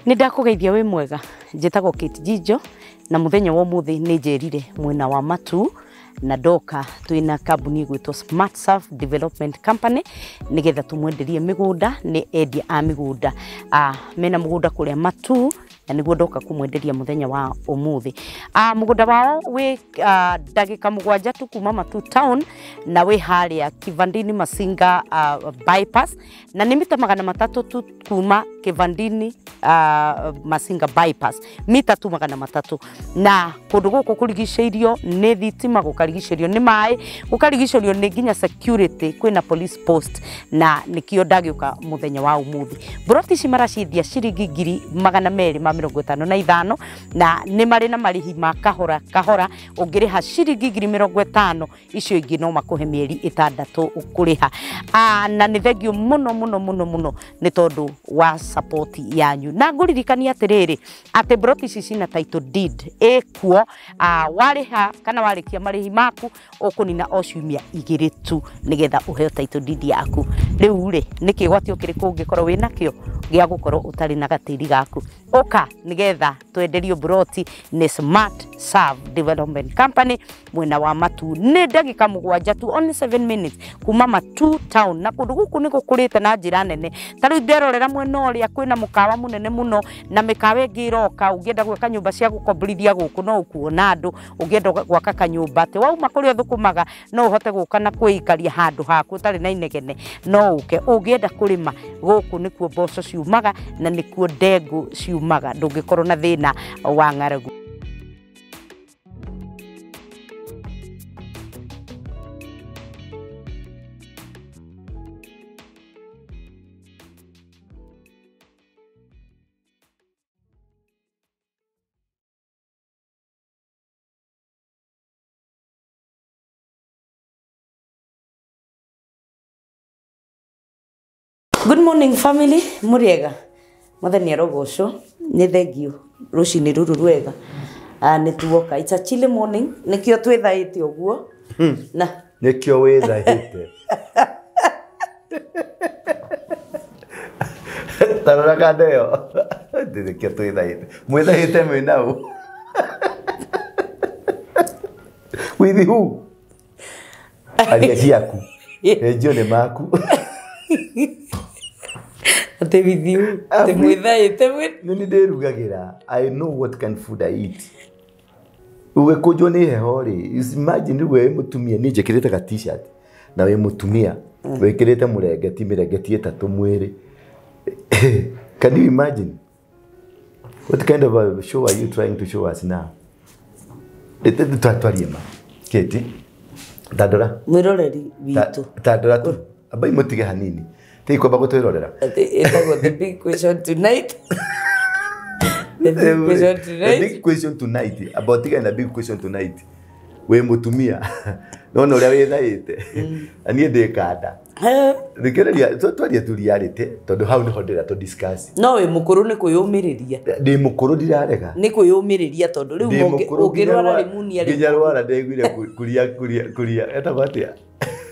Nĩ ndakũgeithia wĩ mwega, njĩtagwo Kate Njijo na mũthenya wa ũmũthĩ nĩ njerire mwena wa Matuu na ndoka twĩna kambuni ĩgwĩtwo Smart Surf Development Company nĩgetha tũmwenderie mĩgũnda. Nĩ endia a mĩgũnda, mena mũgũnda kũrĩa Matuu na nĩguo ndoka kũmwenderia mũthenya wa ũmũthĩ. Mũgũnda wao wĩ ndagĩka 7 tu kuma Matuu town na wĩ harĩa Kivandini Masinga bypass na nĩ mita 300 tu kuma Kivandini Masinga bypass, mita tu 300. Na kũndũ gũkũ kũrigicĩirio nĩ thitima, gũkarigicĩrio nĩ maĩ, gũkarigicĩrio nĩ nginya security, kwĩna police post na nĩkĩo ndagĩũka mũthenya wa ũmũthĩ. Mburoti ici maraciendia ciringi 255,000 na nĩ marĩ na marĩhi ma kahora kahora. Ũngĩrĩha ciringi 50,000 icio ingĩ no makũhe mĩeri 6 ũkũrĩha. Na nĩ thengio mũno mũno mũno mũno nĩ tondũ wa support yanyu. Na ngũririkania atĩrĩrĩ atĩ mburoti ici cina title deed ĩkuo, warĩha kana warĩkia marĩhi maku ũkũnina o ciumia 2 tu nĩgetha ũheo title deed yaku. Rĩu rĩ nĩ kĩgwatio kĩrĩkũ ũngĩkorwo wĩnakĩo gĩa gũkorwo ũtarĩ na gatĩri gaku? Ũka nĩgetha twenderio mburoti nĩ Smart Serve Development Company mwena wa Matuu. Nĩ ndagĩka 7 tu, only 7 minutes kuma Matuu town, na kũndũ gũkũ nĩ gũkũrĩte na njĩra nene. Ta rĩu nderorera mwena ũrĩa kwĩna mũkawa mũnene mũno na mĩkawa ĩngĩ ĩroka. Ũngĩenda gwaka nyũmba cia gũkomborithia gũkũ no ũkuona andũ, ũngĩenda gwaka kanyũmba atĩ wauma kũrĩa ũthũkũmaga no ũhote gũka na kwĩikaria handũ haku ũtarĩ na inegene, no ũke. Ũngĩenda kũrĩma gũkũ nĩkuo mboco ciumaga na nĩkuo ndengũ ciumaga, ndũngĩkorwo na thĩna wa ng'aragu. Good morning family, mũrĩega? Mwathani arogocwo, nĩ thengio rũcinĩ rũrũ rwega. Nĩ tuoka, it's a chilly morning, nĩkĩo twĩthaĩte ũguo. Na nĩkĩo wĩthaĩte. Tarora kanda ĩyo. Nĩkĩo twĩthaĩte. Mwĩthaĩte mwĩna ũ? With who? Aria ciaku. Enjio nĩ maku. Ate with you, ate mwĩthaĩte mwĩ. Nĩ ndĩrugagĩra. I know what kind of food I eat. Ũgĩkũnjwo nĩ heho rĩ, imagine rĩu wĩ mũtumia, niĩ njĩkĩrĩte ga t-shirt na wĩ mũtumia wĩkĩrĩte mũrengeti, mĩrengeti 3 mwĩrĩ. Can you imagine? What kind of a show are you trying to show us now? Twarie ma. Kate, tandora. Mwĩroreri witũ. Tandora tu. Ambai mũtige hanini. Tĩ kwamba gũtwĩrorera. Ĩtagwo the big question tonight. The big question tonight. The big question tonight. About tiga na big question tonight. Wĩ mũtumia. Nona ũrĩa wĩthaĩte. Na niĩ ndĩ kanda. Thikĩrĩria, twarie tu reality tondũ hau nĩho ndĩra tũ discuss. No wĩ mũkũrũ nĩ kwĩyũmĩrĩria. Ndĩ mũkũrũ ndirarega. Nĩ kwĩyũmĩrĩria tondũ rĩu ũngĩrwara pneumonia rĩ. Nginya rwara ndaiguire kuria kuria kuria. Etagwo atĩa?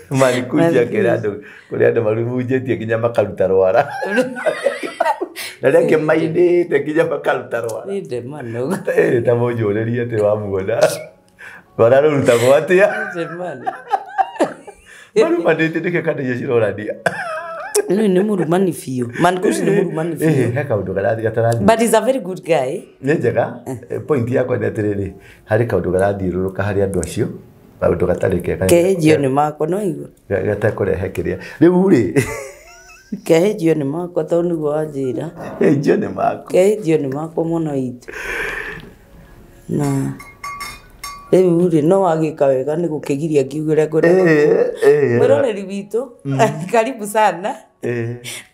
Mani kuja kĩrĩa andũ kũrĩa andũ marubunjĩtie nginya makaruta rwara. Na rĩngĩ mainĩte nginya makaruta rwara. Nĩ ndemano. Ta mũnjũrĩrie atĩ wamuona. Rwara rũrutagwo atĩa? Ndemano. Marumanĩte nĩkĩo kanda icio cirorania. Rĩu nĩ mũrumani biũ. Mankuci nĩ mũrumani biũ. He kaũndũ karathiĩ gatarathiĩ. But he's a very good guy. Nĩ njega. Point yakwa nĩ atĩrĩrĩ, harĩ kaũndũ karathiũrũrũka harĩ andũ acio. Kaũndũ gatarĩ kega. Kehejio nĩ makwa no igua. Gatekũrehe kĩrĩa. Rĩu rĩ. Kehejio nĩ makwa tondũ nĩguo wanjĩra. Kehejio nĩ maku. Kehejio nĩ makwa mũno itũ. Na rĩu rĩ no wagĩka wega nĩ gũkĩgiria ngiuge ũrĩa ngwenda. Mwĩroreri witũ, karibu sana.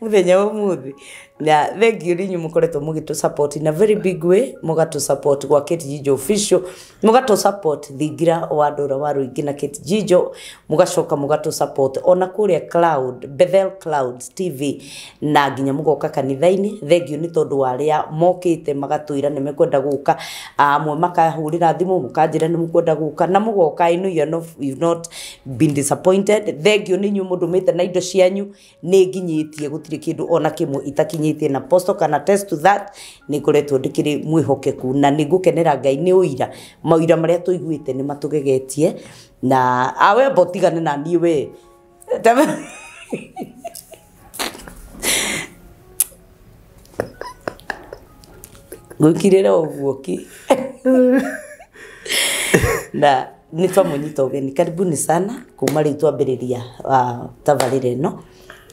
Mũthenya wa ũmũthĩ. Na thank you inyuĩ mũkoretwo mũgĩtũ support in a very big way, mũgatũ support gwa Kate Njijo official, mũgatũ support thingira wa ndũra wa rũingĩ na Kate Njijo, mũgacoka mũgatũ support ona kũrĩa Cloud, Bethel Clouds TV, na nginya mũgoka kanitha-inĩ. Thank you nĩ tondũ wa arĩa mokĩte magatwĩra nĩ mekwenda gũka, amwe makahũrĩra thimũ mũkanjĩra nĩ mũkwenda gũka na mũgoka. I know you are not, you've not been disappointed. Thank you nĩ inyuĩ mũndũmĩte na indo cianyu nĩ nginyĩtie, gũtirĩ kĩndũ ona kĩmwe itakinyĩtie. tũkinyĩtie na Apostle can attest to that nĩ ngoretwo ndĩkĩrĩ mwĩhokeku na nĩ ngũkenera Ngai nĩ ũira maũira marĩa tũiguĩte nĩ matũgegetie na awe mbo tigane na niĩ we. Ngũkirĩra ũguo ki. Na nĩ twamũnyita ũgeni, karibuni sana kuma rĩu twambĩrĩria tabarĩra ĩno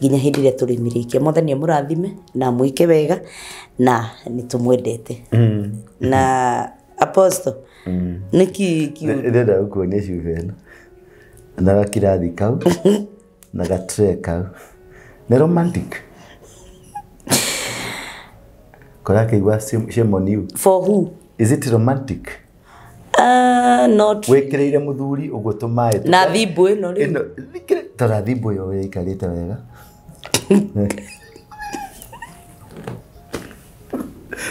nginya hĩndĩ ĩrĩa tũrĩmĩrĩkia. Mwathani amũrathime na amwĩke wega na nĩ tũmwendete. Na Apostle, nĩkĩ kiu Ndĩrenda gũkuonia cuba ĩno na gakirathi kau na gatray kau nĩ romantic. Kora kĩigua shame on you. For who? Is it romantic? Not wĩkĩrĩire mũthuri ũguo tũmaĩ na thimbo ĩno rĩu. Tora thimbo ĩyo ĩikarĩte wega.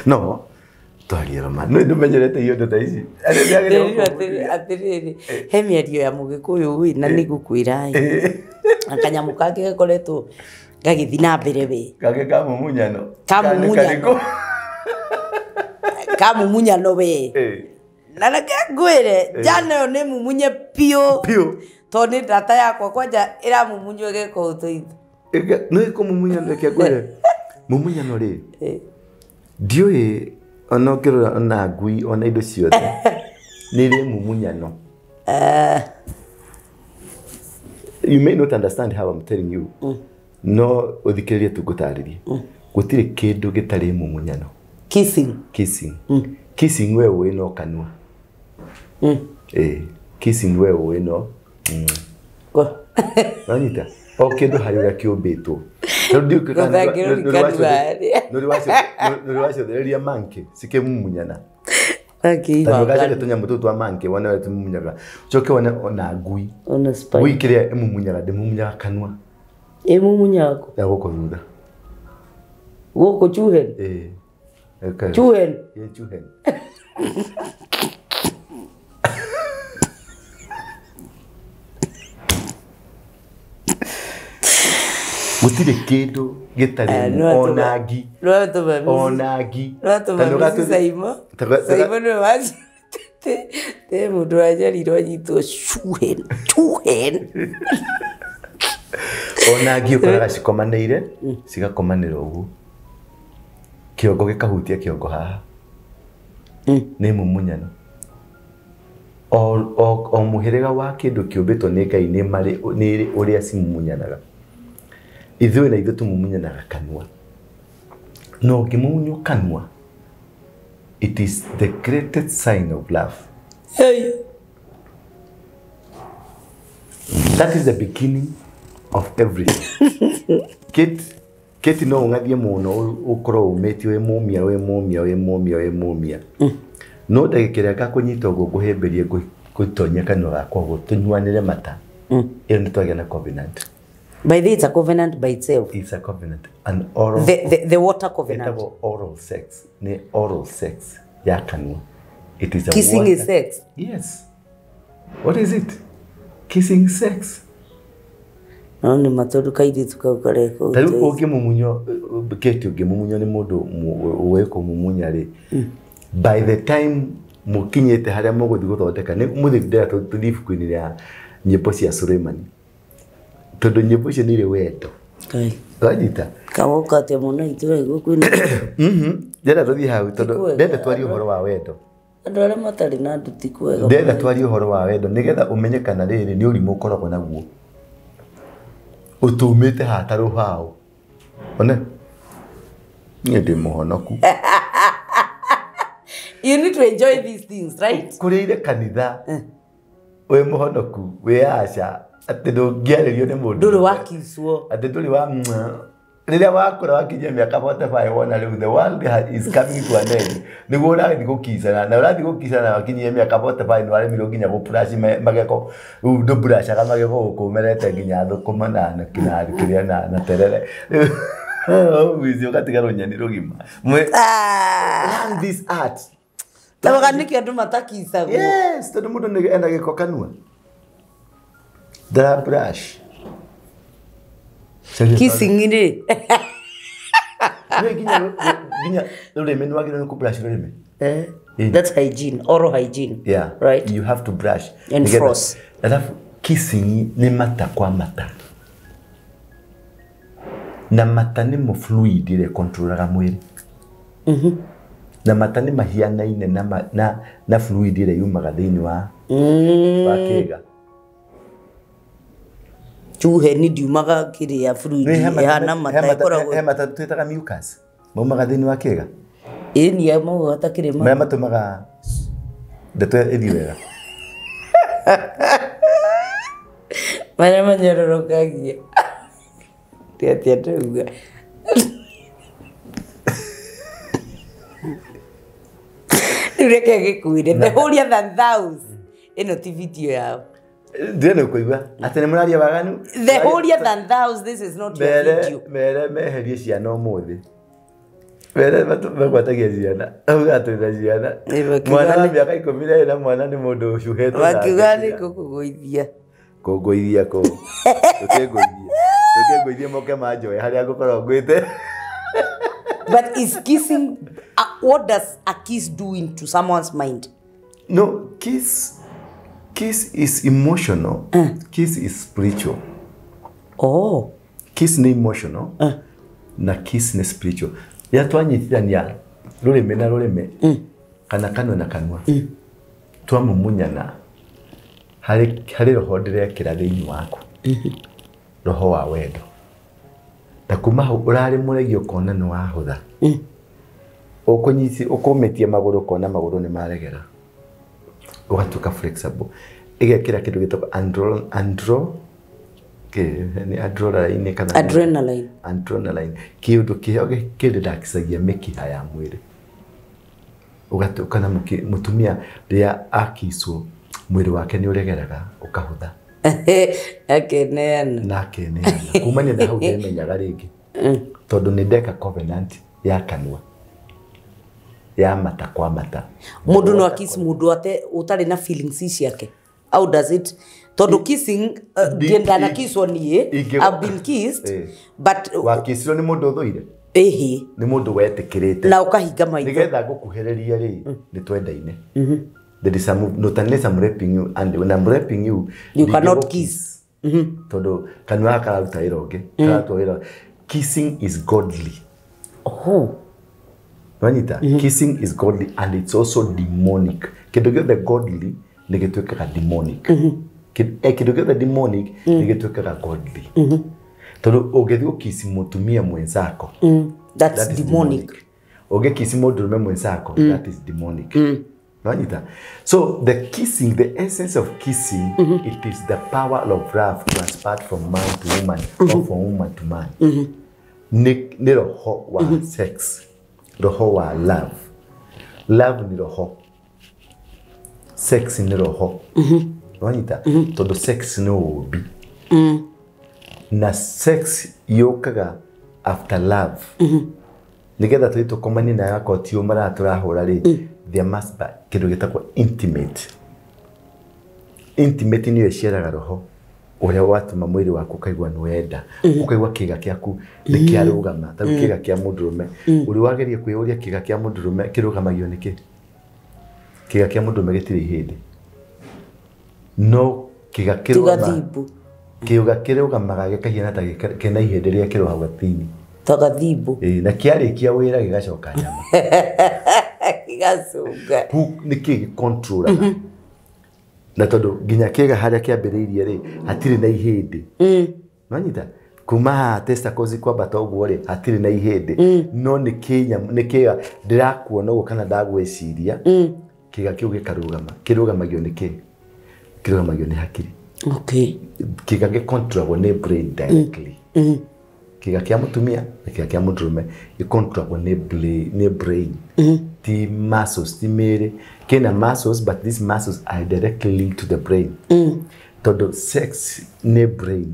No twarie romantic. Nĩ ndũmenyerete indo ta ici. Atĩrĩrĩ, he mĩario ya Mũgĩkũyũ ĩ na nĩ ngũkwĩra ĩ na kanyamũ kangĩ gakoretwo gagĩthiĩ na mbere we. Kangĩ ka mumunyano. Kamumunyano. Kamumunyano we. Na reke ngwĩre njana ĩyo nĩ mumunye biũ Biũ. Tondũ nĩ ndata yakwa kwanja ĩramumunywo ĩgeka ũtũitũ. Nĩ kũmumunyano reke ngwĩre. Mumunyano rĩ ndiũĩ ona ũngĩrora ona ngui ona indo ciothe nĩ irĩ mumunyano. You may not understand how I'm telling you. No ũthikĩrĩrie tu ngũtarĩrie. Gũtirĩ kĩndũ gĩtarĩ mumunyano. Kissing. Kissing. Kissing we ũĩ no kanua. Kissing we ũĩ no. Wanyita? O kĩndũ harĩ ũrĩa kĩũmbĩtwo. Nĩ wacothereria monkey cikĩmumunyana. Tondũ tũnyamũ tũtũ twa monkey wone ũrĩa tũmumunyaga. Ũcoke wone ona ngui. Ngui kĩrĩa ĩmumunyaga ndĩmumunyaga kanua. Ĩmumunyaga kũ? Ya gũkũ thutha. Gũkũ chuhen? Ĩĩ. Chuhen? Ĩĩ chuhen. Gũtirĩ kĩndũ gĩtarĩ ona ngi. Ona ngi. Saimo nĩwe te mũndũ wanyarirwo anyitwo chuhen. Chuhen. Ona ngi ũkoraga cikomanĩire cigakomanĩra ũguo. Kĩongo gĩkahutia kĩongo haha. Nĩ mumunyano. O mũhĩrĩga wa kĩndũ kĩũmbĩtwo nĩ Ngai nĩ marĩ nĩ ũrĩa cimumunyanaga. Ithuĩ na ithuĩ tũmumunyanaga kanua. No ũngĩmumunywo kanua, it is the greatest sign of love. Hey. That is the beginning of everything. Kate no ũng'athie mũno ũkorwo ũmĩtie wĩ mũmia wĩ mũmia wĩ mũmia wĩ mũmia. No ndagĩka ĩrĩa ngakũnyita ũguo ngũhĩmbĩrie ngũtonya kanua gakwa ũguo tũnyuanĩre mata. Ĩyo nĩ twagĩa na covenant. By the it's a covenant by itself. It's a covenant. An oral the water covenant. Oral sex. Ni oral sex ya kanua. It is a kissing water. Is sex. Yes. What is it? Kissing sex. No ni matoru kairitu kau kareko. Taru ũngĩmumunyo Kate ũngĩmumunyo nĩ mũndũ ũĩ kũmumunya rĩ. By the time mũkinyĩte harĩa mũgũthiĩ gũthondeka nĩ mũthiĩ ndĩra tũthiĩ ibuku-inĩ rĩa nyĩmbo cia Suleimani. Tondũ nyĩmbo icio nĩ irĩ wendo. Wanyita? Kawoka atĩa mũno itũra gũkũ. Ndĩrenda tũthiĩ hau tondũ ndĩrenda twarie ũhoro wa wendo. Andũ arĩa matarĩ na andũ ti kwega. Ndĩrenda twarie ũhoro wa wendo nĩgetha ũmenye kana rĩrĩ nĩ ũrimũ ũkoragwo naguo. Ũtũmĩte haha ta rũbaũ. One? Niĩ ndĩ mũhonoku. You need to enjoy these things, right? Kũrĩire kanitha wĩ mũhonoku wĩ aca atĩ ndũngĩarĩrio nĩ mũndũ. Ndũrĩ wakicwo. Atĩ ndũrĩ wa rĩrĩa wakũra wakinyia mĩaka 45 wona rĩu the world is coming to an end. Nĩguo ũrathiĩ gũkicana na ũrathiĩ gũkicana wakinyia mĩaka 45 nĩwaremirwo nginya gũbrush magego. Rĩu ndũburashaga magego gũkũ ũmerete nginya thũkũma na kĩrĩa na terere. Rĩu ũgatiga rũnyeni rũgima. Learn this art. Tawaga nĩkĩo andũ matakicagwo. Yes, tondũ mũndũ nĩ enda gĩko kanua. Ndara brush. Kissing rĩ. Nĩ nginya rũrĩmĩ nĩ wagĩrĩirwo nĩ kũ-brush rũrĩmĩ. Eh, that's hygiene, oral hygiene. Yeah. Right. You have to brush. And Nĩgetha- floss. Alafu kissing nĩ mata kwa mata. Na mata nĩmo fluid ĩrĩa ĩkontrolaga mwĩrĩ. Na mata nĩ mahianaine na fluid ĩrĩa yumaga thĩinĩ wa kĩga. Chuhe ni ndiumaga kĩrĩa fluid Nĩ he mata- ĩhana mata ĩkoragwo he mata twĩtaga mucus maumaga thĩinĩ wa kĩga ĩ ni mau hatakĩrĩ ma marĩa matũmaga ndeto ĩthiĩ wega. Marĩa manyororokagia ti atĩa ndauga rĩu reke gĩkwĩre the holier than thous ĩno ti video yao. Ndĩrĩ nĩ ũkũigua atĩ nĩ mũraria waganu. The holier than thous, this is not your Mere video. mere meherie ciana ũmũthĩ. Mere magwatagia ciana auga twĩna ciana. Ĩ, makiuga Mwana wa nĩ- mĩaka 12 na mwana nĩ mũndũ ũcuhĩtwo na Makiuga nĩ akĩria. gũkũgũithia. Kũngũithia kũ tũkĩngũithie tũkĩngũithie moke manjoe harĩa ngũkorwo ngwĩte. But is kissing, what does a kiss do into someone's mind? No, kiss is emotional. Kiss is spiritual. Oh. Kiss nĩ emotional na kiss nĩ spiritual. Rĩrĩa twanyitithania rũrĩmĩ na rũrĩmĩ kana kanua na kanua twamumunyana harĩ roho ndĩrekĩra thĩinĩ waku, roho wa wendo, na kuma hau ũrarĩ mũregi ũkona nĩ wahũtha, ũkũnyiti ũkũmĩtie magũrũ ũkona magũrũ nĩ maregera, ũgatuĩka flexible, ĩgekĩra kĩndũ gĩtagwo andro andro kĩ nĩ adrenaline kana Adrenaline. Adrenaline, kĩũndũ kĩo kĩrelaxagia mĩkiha ya mwĩrĩ, ũgatuĩka na mũtumia rĩrĩa akicwo mwĩrĩ wake nĩ ũregeraga ũkahũtha. Akeneana. Na akeneana kumania na hau ndemenyaga rĩngĩ tondũ nĩ ndeka covenant ya kanua ya mata kwa mata. Mũndũ no akiss mũndũ ate ũtarĩ na feelings ciake. How does it? Tondũ kissing, ndanakisswo niĩ, I've been kissed, but wakicirwo nĩ mũndũ ũthũire, ĩhĩ, nĩ mũndũ wetĩkĩrĩte na ũkahinga maitho. Nĩgetha ngũkuhĩrĩrie rĩ, nĩ twendaine. There is some, not unless I'm raping you, and when I'm raping you, You cannot ndingĩgũ- kiss. Tondũ kanua gaka kararuta wĩra ũngĩ, kararuta wĩra. Kissing is godly. Oh. Wanyita? Kissing is godly and it's also demonic. Kĩndũ gĩothe godly nĩ gĩtuĩkaga demonic. Kĩndũ gĩothe demonic nĩ gĩtuĩkaga godly. Tondũ ũngĩthiĩ ũkici mũtumia mwenzako, That's that is demonic. Ũngĩkici mũndũrũme mwenzako, that is demonic. Wanyita? So the kissing, the essence of kissing, it is the power of love transferred from man to woman or from woman to man. Nĩ roho wa sex, roho wa love. Love nĩ roho, sex nĩ roho. Wanyita? Tondũ sex nĩ ũũmbi na sex yũkaga after love. Nĩgetha tũthiĩ tũkomanie nayo akorwo ti ũmaraya tũrahũra rĩ, there must be kĩndũ gĩtagwo intimate. Intimate nĩyo ĩciaraga roho ũrĩa watũma mwĩrĩ waku ũkaigua nĩ wenda, ũkaigua kĩga kĩaku nĩ kĩarũgama. Ta rĩu kĩga kĩa mũndũrũme, ũrĩ wageria kwĩyũria kĩga kĩa mũndũrũme kĩrũgamagio nĩkĩ? Kĩga kĩa mũndũrũme gĩtirĩ ihĩndĩ, no kĩga Tiga kĩrũgama thimbu. kĩũga kĩrũgamaga gĩkahiana ta kĩna ihĩndĩ rĩrĩa kĩrũhagwo thĩinĩ. Ta gathimbu. Ĩĩ, na kĩarĩkia wĩra gĩgacoka nyama. Gĩgacũnga. Who nĩ kĩ gĩkontrolaga? Na tondũ nginya kĩga harĩa kĩambĩrĩirie rĩ, hatirĩ na ihĩndĩ. Wanyita? Kuma haha testicles kwambata ũguo rĩ, hatirĩ na ihĩndĩ. No nĩ kĩnyamũ, nĩ kĩga ndĩrakuona ũguo kana ndagwĩciria, kĩga kĩu gĩkarũgama. Kĩrũgamagio nĩ kĩ? Kĩrũgamagio nĩ hakiri. Okay. Kĩga gĩkontrolagwo nĩ brain directly. Kĩga kĩa mũtumia na kĩga kĩa mũndũrũme gĩkontrolagwo nĩ brain. Ti muscles, ti mĩĩrĩ. Kĩna muscles, but these muscles are directly linked to the brain. Tondũ sex nĩ brain.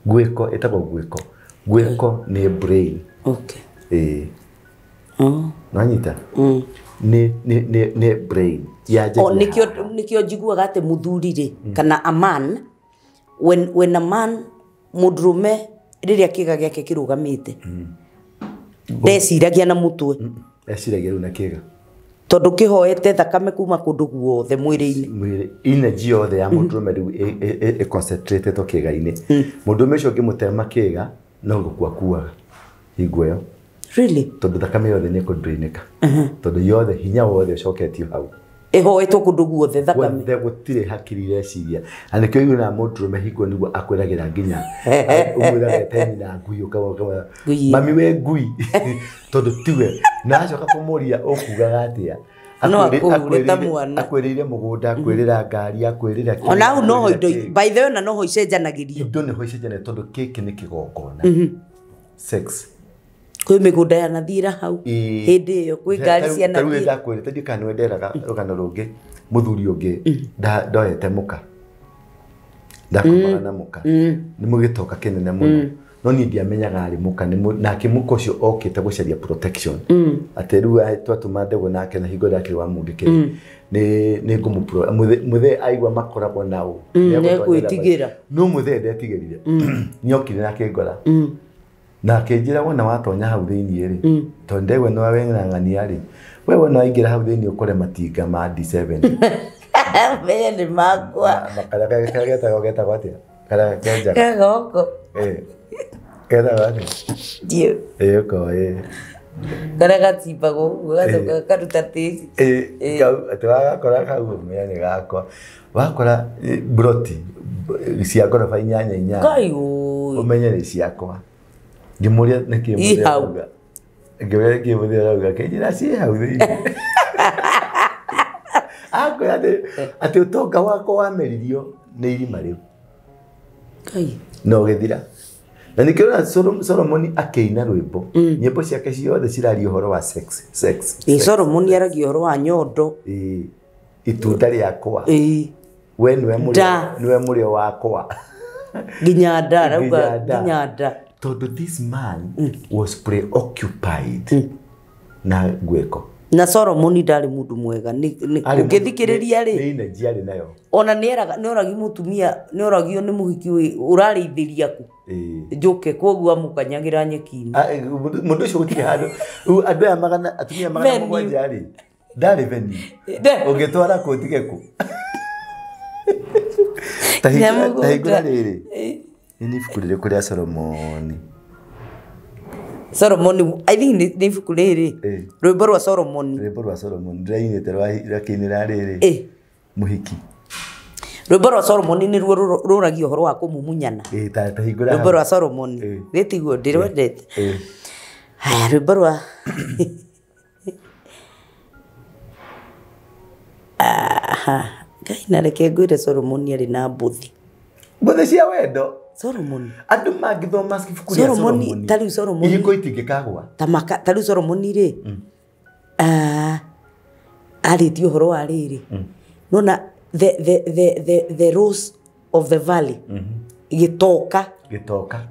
Gwĩko ĩtagwo gwĩko. Gwĩko nĩ brain. Okay. Ĩĩ. Nwanyita? Nĩ brain. Yanjagia O nikio haha. Nikio njiguaga atĩ mũthuri rĩ kana a man, when a man, mũndũrũme rĩrĩa kĩga gĩake kĩrũgamĩte, Ndeciragia na mutwe. Eciragia rĩu na kĩga. Tondũ kĩhoete thakame kuma kũndũ guothe mwĩrĩ-inĩ. Mwĩrĩ energy yothe ya mũndũrũme rĩu ĩ to kĩga-inĩ. Mũndũrũme ũcio ũngĩmũtema kĩga no gũkua kuaga hingo ĩyo. Really? Tondũ thakame yothe nĩ ĩkũdrainĩka. Tondũ yothe hinya wothe ũcoketio hau. Ĩhoetwo kũndũ guothe thakame. Guothe gũtirĩ hakiri ireciria. Na nĩkĩo ũiguaga mũndũrũme hingo nĩguo akwĩragĩra nginya ũmwĩraga ete nyina ngui ũkamwĩra mami we ngui tondũ tiwe na acoka kũmũria ũkugaga atĩa. No akũhure ta mwana. Akwĩrĩire mũgũnda, akwĩrĩra ngari, akwĩrĩra kĩ. Ona hau noho indo by the way na noho icenjanagĩrio. Indo nĩho icenjanagĩrio tondũ kĩkĩ nĩ kĩgongona. Sex. Kwĩ mĩgũnda yanathira hau hĩndĩ ĩyo kwĩ ngari cianathira. Tarĩu ndakwĩrĩte ndiũĩ kana nĩwenderaga rũgano rũngĩ mũthuri ũngĩ ndoete mũka ndakomaga na mũka nĩ mũgĩtoka kĩnene mũno no niĩ ndiamenyaga arĩ mũka nake mũka ũcio okĩte gũcaria protection atĩ rĩu twatũma ndegwa nake na hingo ĩrĩa akĩrĩ wa mũngĩkĩrĩ nĩ ngũmũ mũthee aigua makoragwo nao nĩegwĩtigĩra no mũthee ndetigĩrire nĩokire na akĩngora na akĩnjĩra wona watonya hau thĩinĩ rĩ tondũ ndegwa nĩ weng'ang'ania rĩ we wona waingĩra hau thĩinĩ ũkore matinga ma D7 menye nĩ makwa karĩa getagwo getagwo atĩa karĩa kenjaga kagoko getagwo atĩa ndiũ ĩĩ ũkoĩ karĩa gacimbagwo ũguo gacoka gakaruta tĩri kau atĩ wagakora kau ũmenye nĩ gakwa wakora broti cia ngoroba inyanya inyanya Ngai ũĩ ũmenye nĩ ciakwa ngĩmũria nĩkĩ I hau. Ngĩmũria nĩkĩ mũthee arauga akĩnjĩra ciĩ hau thĩinĩ akwĩra atĩ ũtonga wakwa wameririo nĩ irima rĩu Ngai na ũgĩthira na nĩkĩo ũrona Solomoni akĩina rwĩmbo nyĩmbo ciake ciothe ciraria ũhoro wa sex sex ĩ Solomoni aragia ũhoro wa nyondo itunda rĩakwa ĩ we nĩwe mũrĩo wakwa nginya nda arauga nginya nda tondũ this man was preoccupied na ngwĩko na Solomoni ndarĩ mũndũ mwega ũngĩthikĩrĩria rĩ nĩ energy arĩ nayo ona nĩoragio mũtumia nĩoragio nĩ mũhiki ũrarĩithĩria kũ njũke koguo amũkanyagĩra nyeki-inĩ mũndũ ũcio gũtirĩ handũ andũ aya magana atumia 700 rĩ ndarĩ venue ũngĩtwara kũ ũtige kũ ta hingũra rĩrĩ nĩ ibuku rĩrĩkũ rĩa Solomoni Solomoni I think nĩ ibuku rĩrĩ rwĩmbo rwa Solomoni rwĩmbo rwa Solomoni ndĩrainĩte rwakĩinĩra rĩrĩ mũhiki rwĩmbo rwa Solomoni nĩruo rũragia ũhoro wa kũmumunyana ta hingũra rwĩmbo rwa Solomoni gĩtiguo ndĩrwendete haya rwĩmbo rwa Ngai na reke ngwĩre Solomoni arĩ na mbũthi mbũthi cia wendo Solomoni andũ mangĩthoma ibuku rĩa Solomoni ta rĩu Solomoni ihiko itingĩkagwa ta rĩu Solomoni rĩ arĩtie ũhoro wa rĩrĩ nona the rose of the valley gĩtoka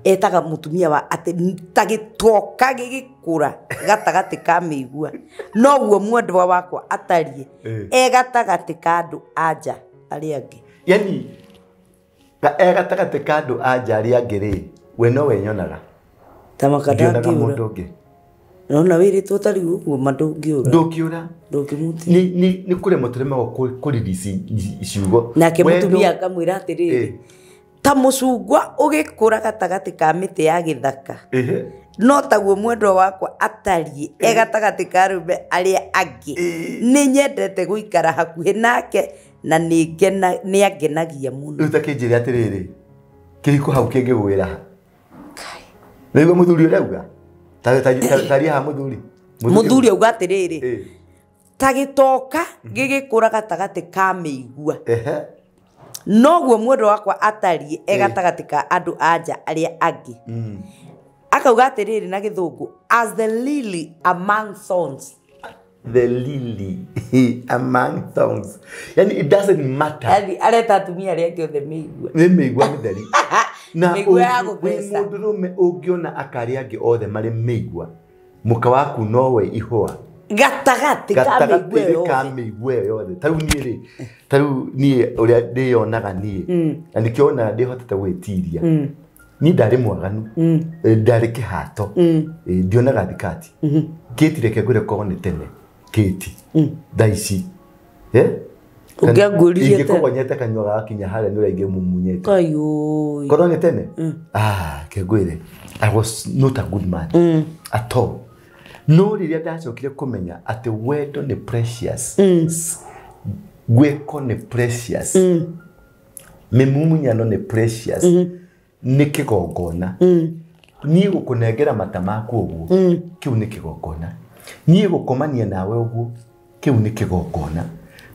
etaga mũtumia wa atĩ ta gĩtoka gĩgĩkũra gatagatĩ ka mĩigua noguo mwendwa wakwa atariĩ e gatagatĩ ka andũ a nja arĩa angĩ yani e gatagatĩ ka andũ a nja arĩa angĩ rĩ we nowe nyonaga ta maka ndionaga mũndũ ũngĩ nona wĩrĩtwo ta rĩu ũguo ma ndũngĩũra ndũngĩũra ndũngĩmũtiga nĩ kũremwo tũremagwo kũririci ciugo nake mũtumia akamwĩra atĩrĩrĩ ta mũcungwa ũgĩkũra gatagatĩ ka mĩtĩ ya gĩthaka no taguo mwendwa wakwa atariĩ e gatagatĩ ka arũme arĩa angĩ nĩ nyendete gũikara hakuhĩ nake na nĩ angenagia mũno rĩu ta kĩnjĩre atĩrĩrĩ kĩhiko hau kĩngĩgwĩra ha nĩguo mũthuri ũrauga taria ha mũthuri mũthuri auga atĩrĩrĩ ta gĩtoka gĩgĩkũra gatagatĩ ka mĩigua noguo mwendwa wakwa atariĩ e gatagatĩ ka andũ a nja arĩa angĩ akauga atĩrĩrĩ na gĩthũngũ as the lily among thorns the lily among thorns yani it doesn't matter yani areta atumia arĩa angĩ othe mĩigua nĩ mĩigua mĩtheri na mĩigua ya gũtheca mũndũrũme ũngĩona aka arĩa angĩ othe marĩ mĩigua mũka waku nowe ihũa gatagatĩ ka mĩigua ĩyo yothe ta rĩu niĩ rĩ ta rĩu niĩ ũrĩa ndĩyonaga niĩ na nĩkĩo wonaga ndĩhotete gwĩtiria Ni ndarĩ mwaganu. Ndarĩ kĩhato. Ndionaga thikati. Kĩti reke ngwĩre korwo nĩ tene. Kĩti. Thaa ici. Ũngĩanguũririe tene. Ingĩkũgonyete kanua gagakinya harĩa nĩ ũrĩa ingĩmumunyĩte. Kayoi. Korwo nĩ tene? Ah, ke ngwĩre. I was not a good man. At all. No rĩrĩa ndacokire kũmenya atĩ wendo nĩ precious. Gwĩko nĩ precious. Mĩmumunyano nĩ precious. Nĩ kĩgongona. Niĩ gũkũnengera mata maku ũguo, kĩu nĩ kĩgongona. Niĩ gũkomania nawe ũguo, kĩu nĩ kĩgongona.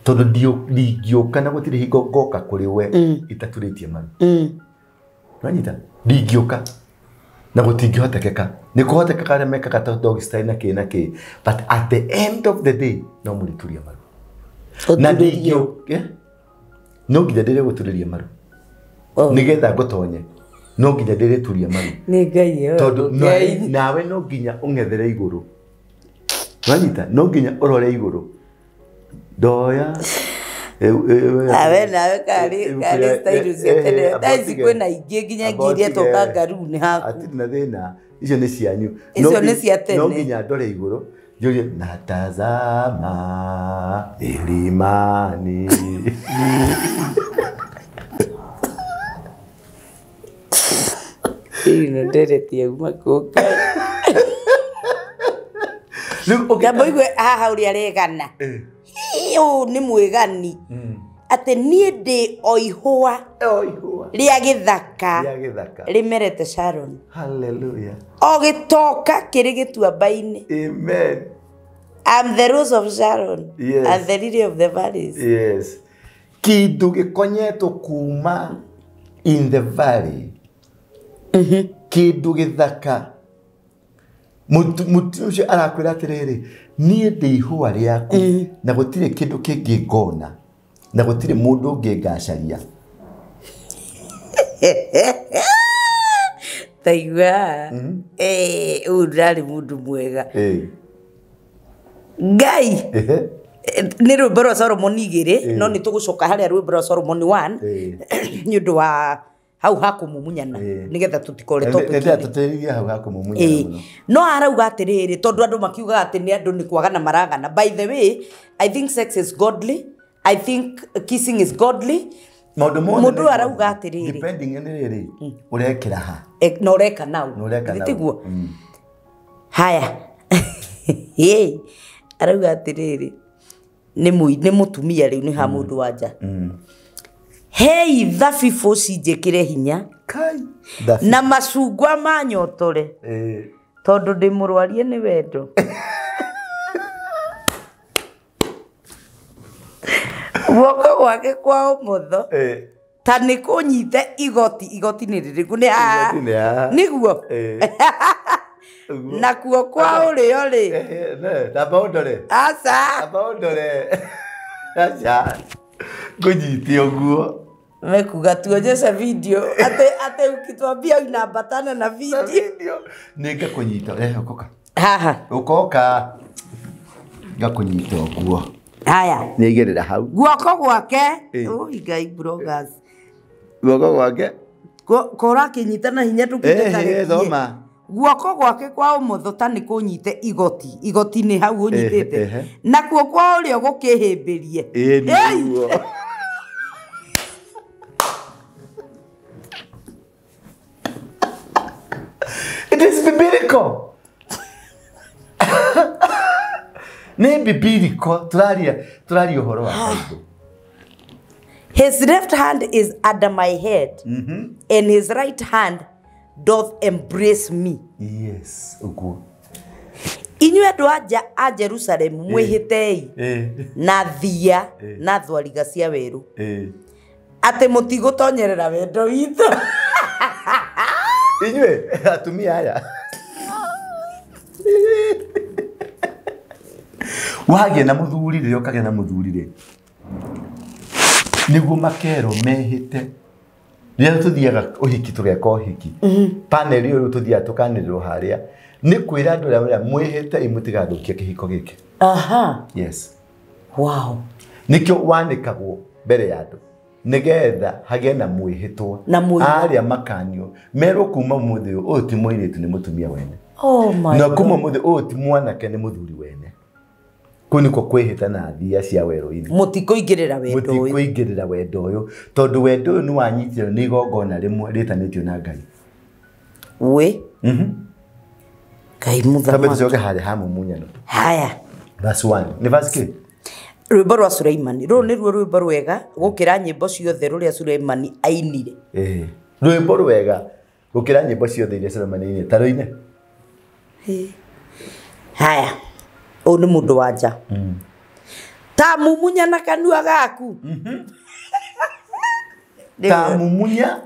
Tondũ ndingĩũka na gũtirĩ hingo ngoka kũrĩ we itaturĩtie maru. Nĩwanyita? Ndingĩũka na gũtingĩhotekeka. Nĩ kũhotekeka arĩa mekaga ta dog style na kĩ na kĩ. But at the end of the day, no mũrĩturia maru. Na ndingĩũka. No nginya ndĩrĩgũturĩria maru. Nĩgetha ngũtonye. No nginya ndĩrĩturia maru. Nĩ Ngai. Tondũ nawe no nginya ũng'ethere igũrũ. Nĩwanyita? No nginya ũrore igũrũ. Ndoya. Awe nawe karĩ style cia tene. Thaa ici kwĩna ingĩ nginya ingĩ iria tũkanga rĩu nĩ haku. Hatirĩ na thĩna. Icio nĩ cianyu. Icio nĩ cia tene. No nginya ndore igũrũ. Njurie natazama milimani. Ĩno ndereti yauma kũ Ngai. Kamba ũigue haha ũrĩa aregana. Ũyũ nĩ mwĩgani. Atĩ niĩ ndĩ o ihũa rĩa gĩthaka rĩmerete Sharon. Hallelujah. O gĩtoka kĩrĩ gĩtuamba-inĩ. Amen. I'm the rose of Sharon. Yes. And the lily of the valleys. Yes. Kĩndũ gĩkonyetwo kuma in the valley. Kĩndũ gĩthaka. Mũtu ũcio arakwĩra atĩrĩrĩ, niĩ ndĩ ihũa rĩaku na gũtirĩ kĩndũ kĩngĩ ngona na gũtirĩ mũndũ ũngĩ ngacaria. Taigua. Ũyũ ndarĩ mũndũ mwega. Ngai. Nĩ rwĩmbo rwa Solomon 2 no nĩ tũgũcoka harĩa rwĩmbo rwa Solomon 1 nĩ ũndũ wa hau hakũmumunyana nĩgetha tũtikore topic. Tũtĩrĩrie hau hakũmumunyana mũno. No arauga atĩrĩrĩ tondũ andũ makiugaga atĩ nĩ andũ nĩ kwagana maragana. By the way, I think sex is godly. I think kissing is godly. Maũndũ mothe mũndũ arauga atĩrĩrĩ depending nĩ rĩrĩ ũrekĩra ha na ũreka nau. Tiguo? Haya. Arauga atĩrĩrĩ nĩ mũtumia rĩu nĩ ha mũndũ wa nja. Hei thabibũ cinjĩkĩre hinya na macungwa manyotore tondũ ndĩ mũrwarie nĩ wendo. Guoko gwake kwa ũmotho ta nĩ kũnyite igoti. Igoti nĩ rĩrĩkũ? Nĩ haha. Nĩguo. Nakuo kwa ũrĩo rĩ. Tamba ũndore. Aca. Tamba ũndore. Aca. Ngũnyite ũguo. Mekuga tuonyeshe video. Ate ukituambia unaambatana na video. Nĩ ngakũnyita. Ũkoka. Haha. Ũkoka. Ngakũnyita ũguo. Haya. Nĩ aigĩrĩra hau. Guoko gwake. Oi Ngai bloggers. Guoko gwake. Kora kĩnyita na hinya tũkĩte. Thoma. Guoko gwake kwa ũmotho ta nĩ kũnyite igoti. Igoti nĩ hau ũnyitĩte. Nakuo kwa ũrĩo gũkĩhĩmbĩrie. Nĩguo. It is biblical. Nĩ biblical. Tũraria ũhoro wa Bible. His left hand is under my head, and his right hand doth embrace me. Yes, ũguo. Inyuĩ andũ a Jerusalemu mwĩhĩtei na thia na thwariga cia werũ atĩ mũtigũtonyerera wendo witũ. Inyuĩ atumia aya. Wagĩa na mũthuri rĩrĩa ũkagĩa na mũthuri rĩ, nĩguo makerwo mehĩte. Rĩrĩa tũthiaga ũhiki tũgeka ũhiki, panel ĩyo rĩu tũthiaga tũkanĩrĩrwo harĩa nĩ kwĩra andũ arĩa mwĩhĩte mũtigathũkie kĩhiko gĩkĩ. Aha. Yes. Wow. Nĩkĩo wanĩkagwo mbere ya andũ. Nĩgetha hagĩe na mwĩhĩtwa. Na mũira. Arĩa makanio merwo kuma ũmũthĩ ũyũ ti mũirĩtu nĩ mũtumia wene. Oh my Na God. kuma ũmũthĩ ũyũ ti mwanake nĩ mũthuri wene. Kũu nĩkuo kwĩhĩta na thia cia werũ-inĩ. Mũtikũingĩrĩra wendo ũyũ. Mũtikũingĩrĩra wendo ũyũ tondũ wendo ũyũ nĩ wanyitĩrwo nĩ igongona rĩmwe rĩtanĩtio na Ngai. Wĩ. Ngai Tambe mũthamaki. tũcoke harĩa ha mumunyano. Haya. Verse 1. Nĩ verse kĩ? Rwĩmbo rwa Suleimani. Rũrũ nĩruo rwĩmbo rwega gũkĩra nyĩmbo ciothe rũrĩa Suleimani ainire. Rwĩmbo rwega gũkĩra nyĩmbo ciothe iria Suleimani ainire. Ta rũine. Haya. Ũyũ nĩ mũndũ wa nja. Ta mumunya na kanua gaku. Ta mumunya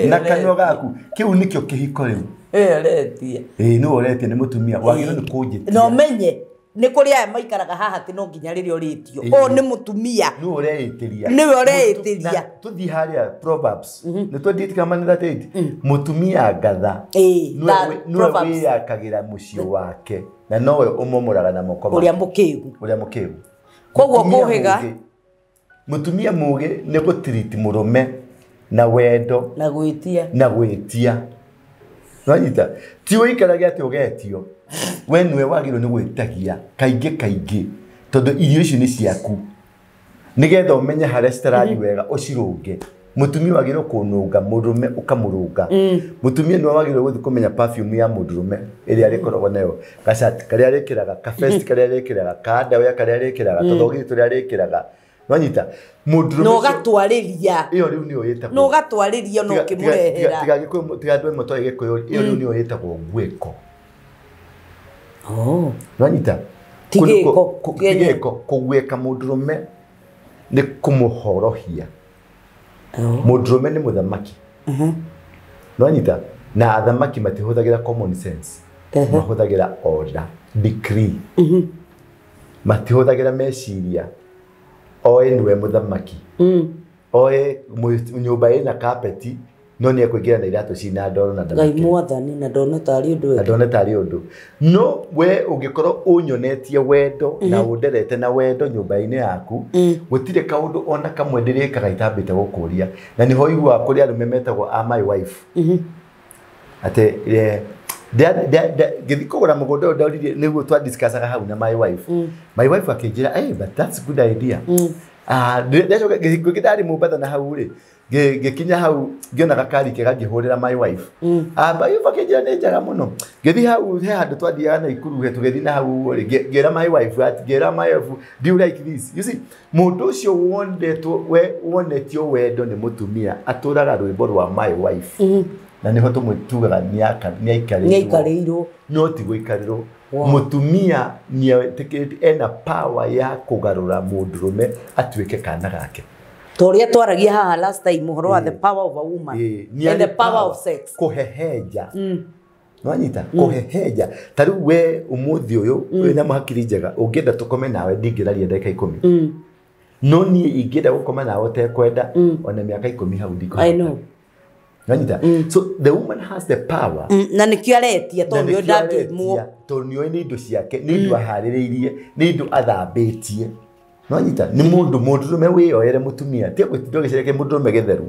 na kanua gaku. Kĩu nĩkĩo kĩhiko rĩu. Aretia. Ĩĩ nĩwe ũretia nĩ mũtumia. Wagĩrĩirwo nĩ kũnjĩtia. Na ũmenye nĩ kũrĩ aya maikaraga haha atĩ no nginya rĩrĩa ũrĩtio. Ũyũ nĩ mũtumia. Nĩwe ũreĩtĩria. Nĩwe ũreĩtĩria. Tũthiĩ harĩa Proverbs. Nĩ twendete kama nĩ 38. Mũtumia ngatha. Nĩwe wĩyakagĩra mũciĩ wake na nowe ũmomoraga na moko make. Ũrĩa mũkĩgu. Ũrĩa mũkĩgu. Koguo kũhĩga. Mũtumia mũgĩ nĩ gũtiriti mũrũme na wendo na gwĩtia. Na gwĩtia. Nwanyita ti ũikarage atĩ ũgetio. We nĩwe wagĩrĩirwo nĩ gwĩtagia kaingĩ kaingĩ tondũ irio icio nĩ ciaku. Nĩgetha ũmenye harĩa citarathiĩ wega ũcirũnge. Mũtumia wagĩrĩirwo kũnũnga mũndũrũme ũkamũrũnga. Mũtumia nĩwe wagĩrĩirwo gũthiĩ kũmenya perfume ya mũndũrũme ĩrĩa arĩkoragwo nayo, gacati karĩa arĩkĩraga, ka vest karĩa arĩkĩraga, ka underwear karĩa arĩkĩraga, tũthogithĩ tũrĩa arĩkĩraga. Nwanyita mũndũrũme na ũgatwarĩria. Ĩyo rĩu nĩyo ĩtagwo. Na ũgatwarĩria na ũkĩmũrehera. Tiga Gĩkũyũ, tiga andũ amwe toĩ Gĩkũyũ, ĩyo rĩu nĩyo ĩtagwo gwĩko. Nwanyita Ti gĩko. Ti gĩko. Kũgwĩka mũndũrũme nĩ kũmũhorohia. Mũndũrũme nĩ mũthamaki. Nwanyita na athamaki matihũthagĩra common sense. Mahũthagĩra order, decree. Matihũthagĩra meciria. Oe nĩwe mũthamaki. Oe nyũmba ĩna kapeti no nĩ ekũingĩra na iratũ cina ndoro na Ngai ndamake. mwathani na ndone tarĩ ũndũ. Na ndone tarĩ ũndũ. No we ũngĩkorwo ũnyonetie wendo na ũnderete na wendo nyũmba-inĩ yaku, gũtirĩ kaũndũ ona kamwe ndĩrĩkaga itambĩte gũkũria. Na nĩho ũiguaga kũrĩ arũme metagwo a my wife. Atĩ ngĩthiĩ kũgũra mũgũnda ũyũ ndoririe nĩguo twadiscussaga hau na my wife. My wife akĩnjĩra, hey, but that's a good idea. Ndacoka ngĩthiĩ ndarĩ Mombatha na hau rĩ, ngĩkinya hau ngĩona gakari kega ngĩhũrĩra my wife. My wife akĩnjĩra nĩ njega mũno. Ngĩthiĩ hau he handũ twathiaga Naikuru he tũgĩthiĩ na hau rĩ, ngĩra my wife ati, ngĩra my wife, do you like this? You see, mũndũ ũcio wondetwo we wonetio wendo nĩ mũtumia atũraga rwĩmbo rwa my wife. Na nĩho tũmwĩtugaga nĩaikarĩirwo. Nĩaikarĩirwo. No ti gũikarĩrwo. Mũtumia nĩetĩkĩrĩte ena power ya kũgarũra mũndũrũme atuĩke kana gake. Ta ũrĩa twaragia haha last time ũhoro wa the power of a woman and the power of sex. Kũhehenja. Nwanyita kũhehenja. Ta rĩu we ũmũthĩ ũyũ wĩna hakiri njega ũngĩenda tũkome nawe ndingĩraria ndagĩka 10. No niĩ ingĩenda gũkoma nawe ũtekwenda ona mĩaka 10 hau ndikũhota. I know. Nwanyita. So the woman has the power. Na nĩkĩo aretia tondũ nĩo ndangĩimwo. Tondũ nĩoĩ nĩ indo ciake, nĩ indo aharĩrĩirie, nĩ indo athambĩtie. Nwanyita nĩ mũndũ mũndũrũme wĩyoere mũtumia. Tiga gwĩtinda ũgĩcaria kĩmũndũrũme gĩtheru.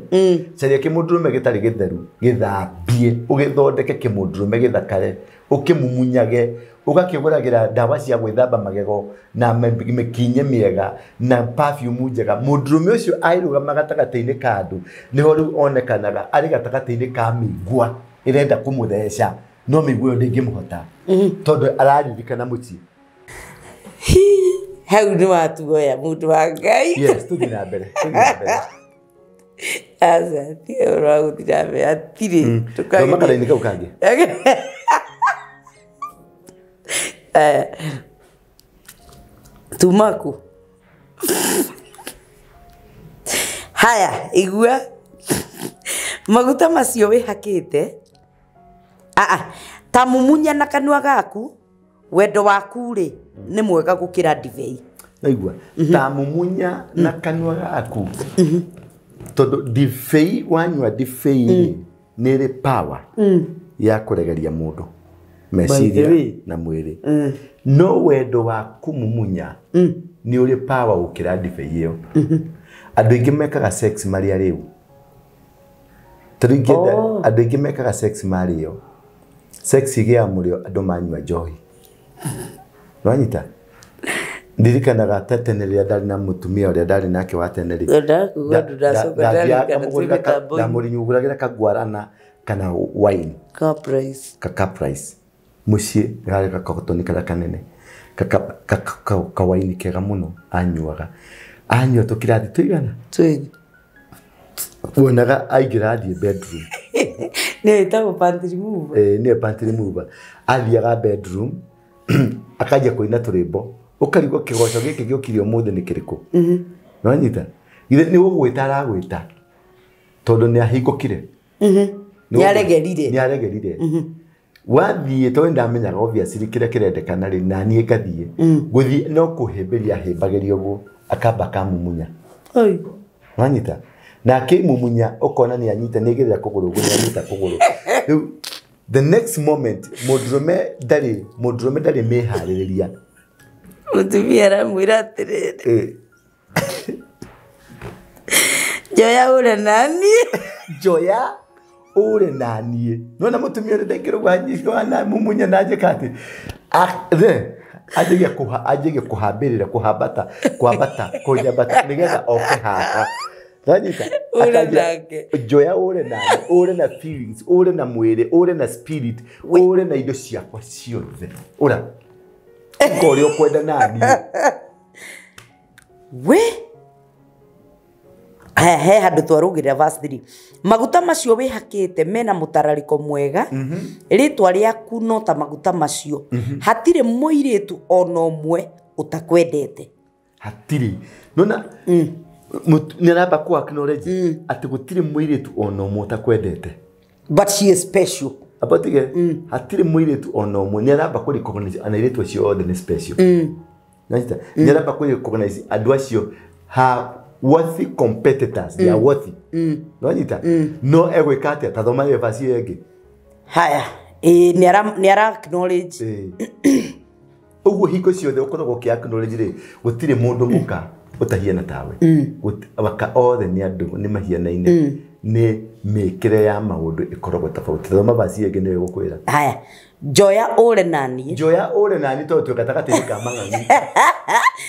Caria kĩmũndũrũme gĩtarĩ gĩtheru, gĩthambie, ũgĩthondeke kĩmũndũrũme gĩthakare, ũkĩmumunyage, ũgakĩgũragĩra ndawa cia gwĩthamba magego na mĩkinye mĩega na perfume njega. Mũndũrũme ũcio airũgama gatagatĩ-inĩ ka andũ nĩho rĩu onekanaga arĩ gatagatĩ-inĩ ka mĩigua ĩrenda kũmũtheca, no mĩigua ĩyo ndĩngĩmũhota tondũ araririkana mũciĩ. Hau nĩ watuoya mũndũ wa Ngai. Yes, tũthiĩ na mbere, tũthiĩ na mbere. Aca, tiga ũhoro wa gũthiĩ na mbere, hatirĩ. Thoma karaini kau kangĩ. Tumaku. Haya, igua. Maguta macio wĩhakĩte. Ta mumunya na kanua gaku, wendo waku rĩ nĩ mwega gũkĩra ndibei. Naigua. Ta mumunya na kanua gaku. Tondũ ndibei wanyua ndibei rĩ nĩ ĩrĩ power ya kũregeria mũndũ meciria na mwĩrĩ. No wendo wa kũmumunya Nĩ ũrĩ power gũkĩra ndibei ĩyo. Andũ aingĩ mekaga sex marĩ arĩu. Tondũ ingĩenda andũ aingĩ mekaga sex marĩo. Sex ĩgĩaga mũrĩo andũ manyua njohi. Nĩwanyita? Ndirikanaga ta tene rĩrĩa ndarĩ na mũtumia ũrĩa ndarĩ nake wa tene rĩ. Ndakuga ũndũ ndacoka ndarikana twĩ mĩtambo-inĩ. Ndamũnyugũragĩra kaguarana kana wine. Caprice. Ka Caprice. Mũciĩ karĩ gakotoni karĩa kanene. Kawaini kega mũno anyuaga. Anyua tũkirathi tũigana? Twĩrĩ. Wonaga aingĩra athiĩ bedroom. Nĩyo ĩtagwo pant remover. Nĩyo pant remover. Athiaga bedroom akanjia kũina tũrwĩmbo. Ũkarigwo kĩgoco gĩkĩ gĩũkire ũmũthĩ nĩ kĩrĩkũ. Nĩwanyita? Githĩ nĩ gũgwĩta aragwĩta tondũ nĩ ahingũkire. Nĩaregerire. Nĩaregerire. Wathiĩ tondũ nĩndamenyaga obviously kĩrĩa kĩrendekana rĩ, na niĩ ngathiĩ. Gũthiĩ no kũhĩmbĩria ahĩmbagĩria ũguo, akamba akamumunya. Oi. Nĩwanyita? Na akĩmumunya ũkona nĩ anyita, nĩ aigĩrĩra kũgũrũ ũguo, nĩ anyita kũgũrũ. Rĩu the next moment mũndũrũme ndarĩ mĩharĩrĩria. Mũtumia aramwĩra atĩrĩrĩ. Njoya ũre naniĩ. Njoya ũre naniĩ. Nĩwona mũtumia ũrĩa ndekĩra ũguo anyita na mumunya na njĩka atĩ. Anjagia kũhambĩrĩra, kũhambata, kwambata, kũnyambata, nĩgetha oke haha. Nĩwanyita? Ũre nake. Njoya ũre naniĩ, ũre na feelings, ũre na mwĩrĩ, ũre na spirit, ũre na indo ciakwa ciothe. Ũra. Ũka ũrĩa ũkwenda naniĩ. We? He handũ twarũgĩrĩra verse 3. Maguta macio wĩhakĩte mena mũtararĩko mwega, rĩtwa rĩaku no ta maguta macio. Hatirĩ mũirĩtu ona ũmwe ũtakwendete. Hatirĩ. Nona, nĩaramba kũ acknowledge atĩ gũtirĩ mũirĩtu ona ũmwe ũtakwendete. But she is special. Amba tige, hatirĩ mũirĩtu ona ũmwe, nĩaramba kũ recognize ana airĩtu acio othe nĩ special. Nĩwanyita? Nĩaramba kũ recognize andũ acio ha worthy competitors, they are worthy. Nĩwanyita? No egwĩka atĩa? Ta thoma ĩyo verse ĩyo ĩngĩ. Haya, nĩ ara acknowledge. Ũguo hingo ciothe ũkoragwo ũkĩ acknowledge rĩ, gũtirĩ mũndũ mũka ũtahiana tawe. Aka othe nĩ andũ, nĩ mahianaine. Nĩ mĩkĩre ya maũndũ ĩkoragwo tofauti. Thoma verse ĩyo ĩngĩ nĩyo ĩgũkwĩra. Haya, njoya ũre naniĩ. Njoya ũre naniĩ tondũ twĩ gatagatĩ-inĩ ka mang'ang'i.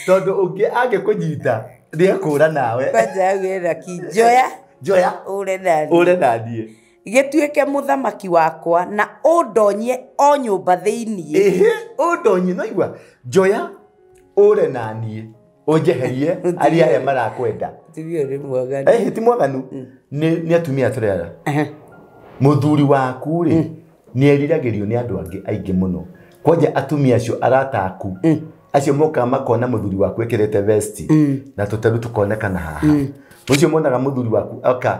Tondũ ũngĩ angĩkũnyita nĩekũra nawe. Kwanja agwĩra ki, njoya Njoya ũre naniĩ. Ũre naniĩ. Gĩtuĩke mũthamaki wakwa na ũndonyie o nyũmba thĩiniĩ. Ĩhĩ, ũndonyie, no igua. Njoya ũre naniĩ, ũnjeherie arĩa arĩa marakwenda. Mũtumia ũyũ nĩ mwaganu. Ĩhĩ, ti mwaganu. Nĩ atumia tũrera. Mũthuri waku rĩ, nĩ eriragĩrio nĩ andũ angĩ aingĩ mũno. Kwanja atumia acio arata aku, acio mokaga makona mũthuri waku ekĩrĩte vesti, na tũteru tũkonekana haha. Ũcio monaga mũthuri waku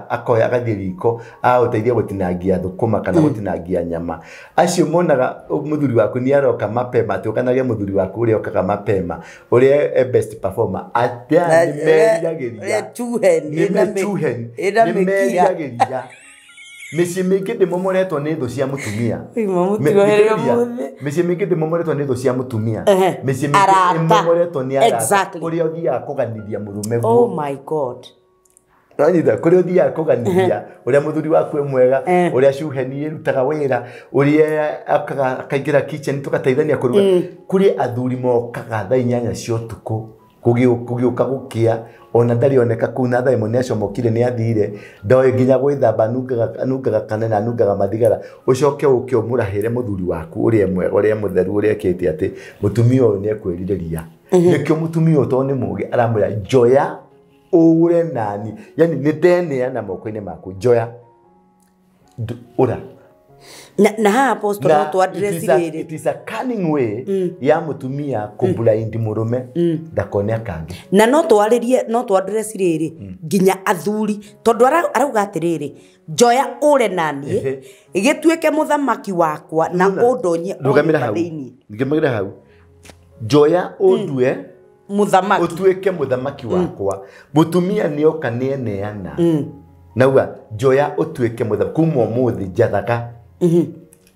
akoya agathiĩ riko, agagũteithia gũtinangia thũkũma kana gũtinangia nyama. Acio monaga mũthuri waku nĩ aroka mapema, atĩ ũkanage mũthuri waku ũrĩa okaga mapema, ũrĩa e best performer, atĩ aya nĩ meriragĩria. Ũrĩa chuhen, Nĩ mechuhen, ĩna nĩ mĩkiha. meriragĩria. Mĩciĩ mĩingĩ ndĩmomoretwo nĩ thũ cia mũtumia. Oima mũtuohere ũmũthĩ. Mĩciĩ mĩingĩ ndĩmomoretwo nĩ thũ cia mũtumia. Mĩciĩ mĩingĩ Arata. ĩmomoretwo nĩ arata. Exactly. Kũrĩa ũthiaga kũganithia mũrũme Oh guo. my God. Nĩwanyita? Kũrĩa ũthiaga kũganithia ũrĩa mũthuri waku e mwega, ũrĩa cuheni ĩrutaga wĩra, ũrĩa akaingĩra kitchen tũgateithania kũruga. Kũrĩ athuri mokaga thaa 8 cia ũtukũ kũgĩũka gũkĩa, ona ndarĩ oneka kũu na thaa 1 nĩ acomokire nĩ athire, ndoĩ nginya gwĩthamba, anungaga kana na anungaga mathigara. Ũcoke ũke ũmũrahĩre mũthuri waku ũrĩa mwega, ũrĩa mũtheru, ũrĩa ekĩte atĩ mũtumia ũyũ nĩ ekwĩrirĩria. Nĩkĩo mũtumia ũyũ tondũ nĩ mũũgĩ aramwĩra njoya ũre nani, yani nĩ ndeneana moko-inĩ maku, njoya ũra. Na haha apostle no tũ address rĩrĩ. It is a cunning way ya mũtumia kũblind mũrũme ndakone akangĩ. Na no twarĩrie, no tũ address rĩrĩ nginya athuri, tondũ arauga atĩrĩrĩ, njoya ũre naniĩ, gĩtuĩke mũthamaki wakwa na ũndonyie o Rũgamĩra nyũmba hau. thĩiniĩ. Rũgamĩra hau. Njoya ũndue Mũthamaki. Ũtuĩke mũthamaki wakwa. Mũtumia nĩoka nĩeneana. Nauga njoya ũtuĩke mũthamaki kuma ũmũthĩ njathaga.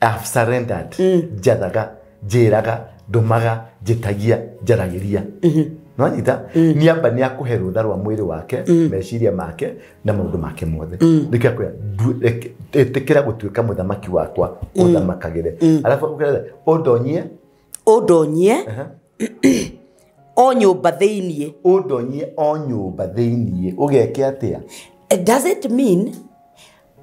I've surrendered. Njathaga, njĩraga, ndũmaga, njĩtagia, njaragĩria. Nwanyita nĩ amba nĩ akũhe rũtha rwa mwĩrĩ wake, meciria make na maũndũ make mothe. Nĩkĩo akwĩra, "Ĩtĩkĩra gũtuĩka mũthamaki wakwa, ũthamakagĩre." Arabu akũĩra ũndonyie. Ũndonyie o nyũmba thĩiniĩ. Ũndonyie o nyũmba thĩiniĩ, ũgeke atĩa? Does it mean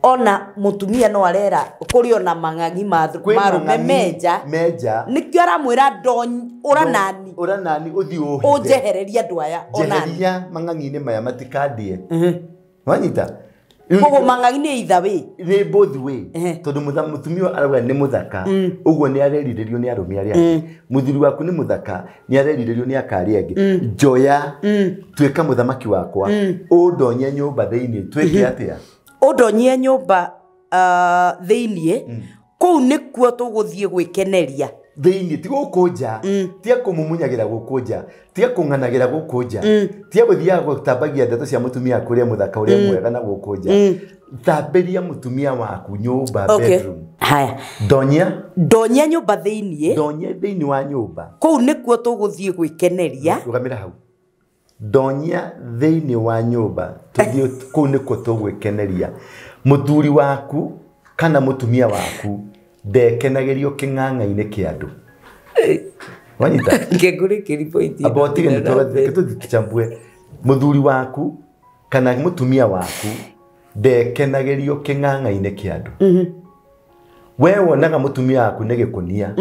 ona mũtumia no arera kũrĩ ona mang'ang'i ma Kwĩ marũme mang'ang'i menja? Menja. Nĩkĩo aramwĩra ũra nani. Ũra nani, ũthiĩ ũhithe. Ũnjehererie andũ aya onani. Njeheria mang'ang'i-inĩ maya matikandĩe. Wanyita? Koguo mang'ang'i nĩ either way. Nĩ both way. Tondũ mũtumia ũyũ arauga nĩ mũthaka, ũguo nĩ arerirĩrio nĩ arũme arĩa angĩ. Mũthuri waku nĩ mũthaka, nĩ arerirĩrio nĩ aka arĩa angĩ. Njoya, tuĩka mũthamaki wakwa, ũndonye nyũmba thĩinĩ, twĩke atĩa? Ũndonyie nyũmba thĩiniĩ, kũu nĩkuo tũgũthiĩ gwĩkeneria. Thĩinĩ, ti gũkũ nja. Tiga kũmumunyagĩra gũkũ nja, tiga kũng'anagĩra gũkũ nja, tiga gũthiaga gũtambagia ndeto cia mũtumia waku ũrĩa mũthaka, ũrĩa mwega na gũkũ nja. Thambĩria mũtumia waku nyũmba, bedroom. Haya. Ndonyia. Ndonyia nyũmba thĩiniĩ. Ndonyia thĩinĩ wa nyũmba. Kũu nĩkuo tũgũthiĩ gwĩkeneria. Rũgamĩra hau. Ndonyia thĩinĩ wa nyũmba, tũthiĩ kũu nĩkuo tũgwĩkeneria. Mũthuri waku kana mũtumia waku ndekenagĩrio kĩng'ang'a-inĩ kĩa andũ. Wanyita? Ngengũrĩkĩri point. Amba ũtige nĩ tũchambue. Mũthuri waku kana mũtumia waku ndekenagĩrio kĩng'ang'a-inĩ kĩa andũ. We wonaga mũtumia waku nĩ gĩkũnia.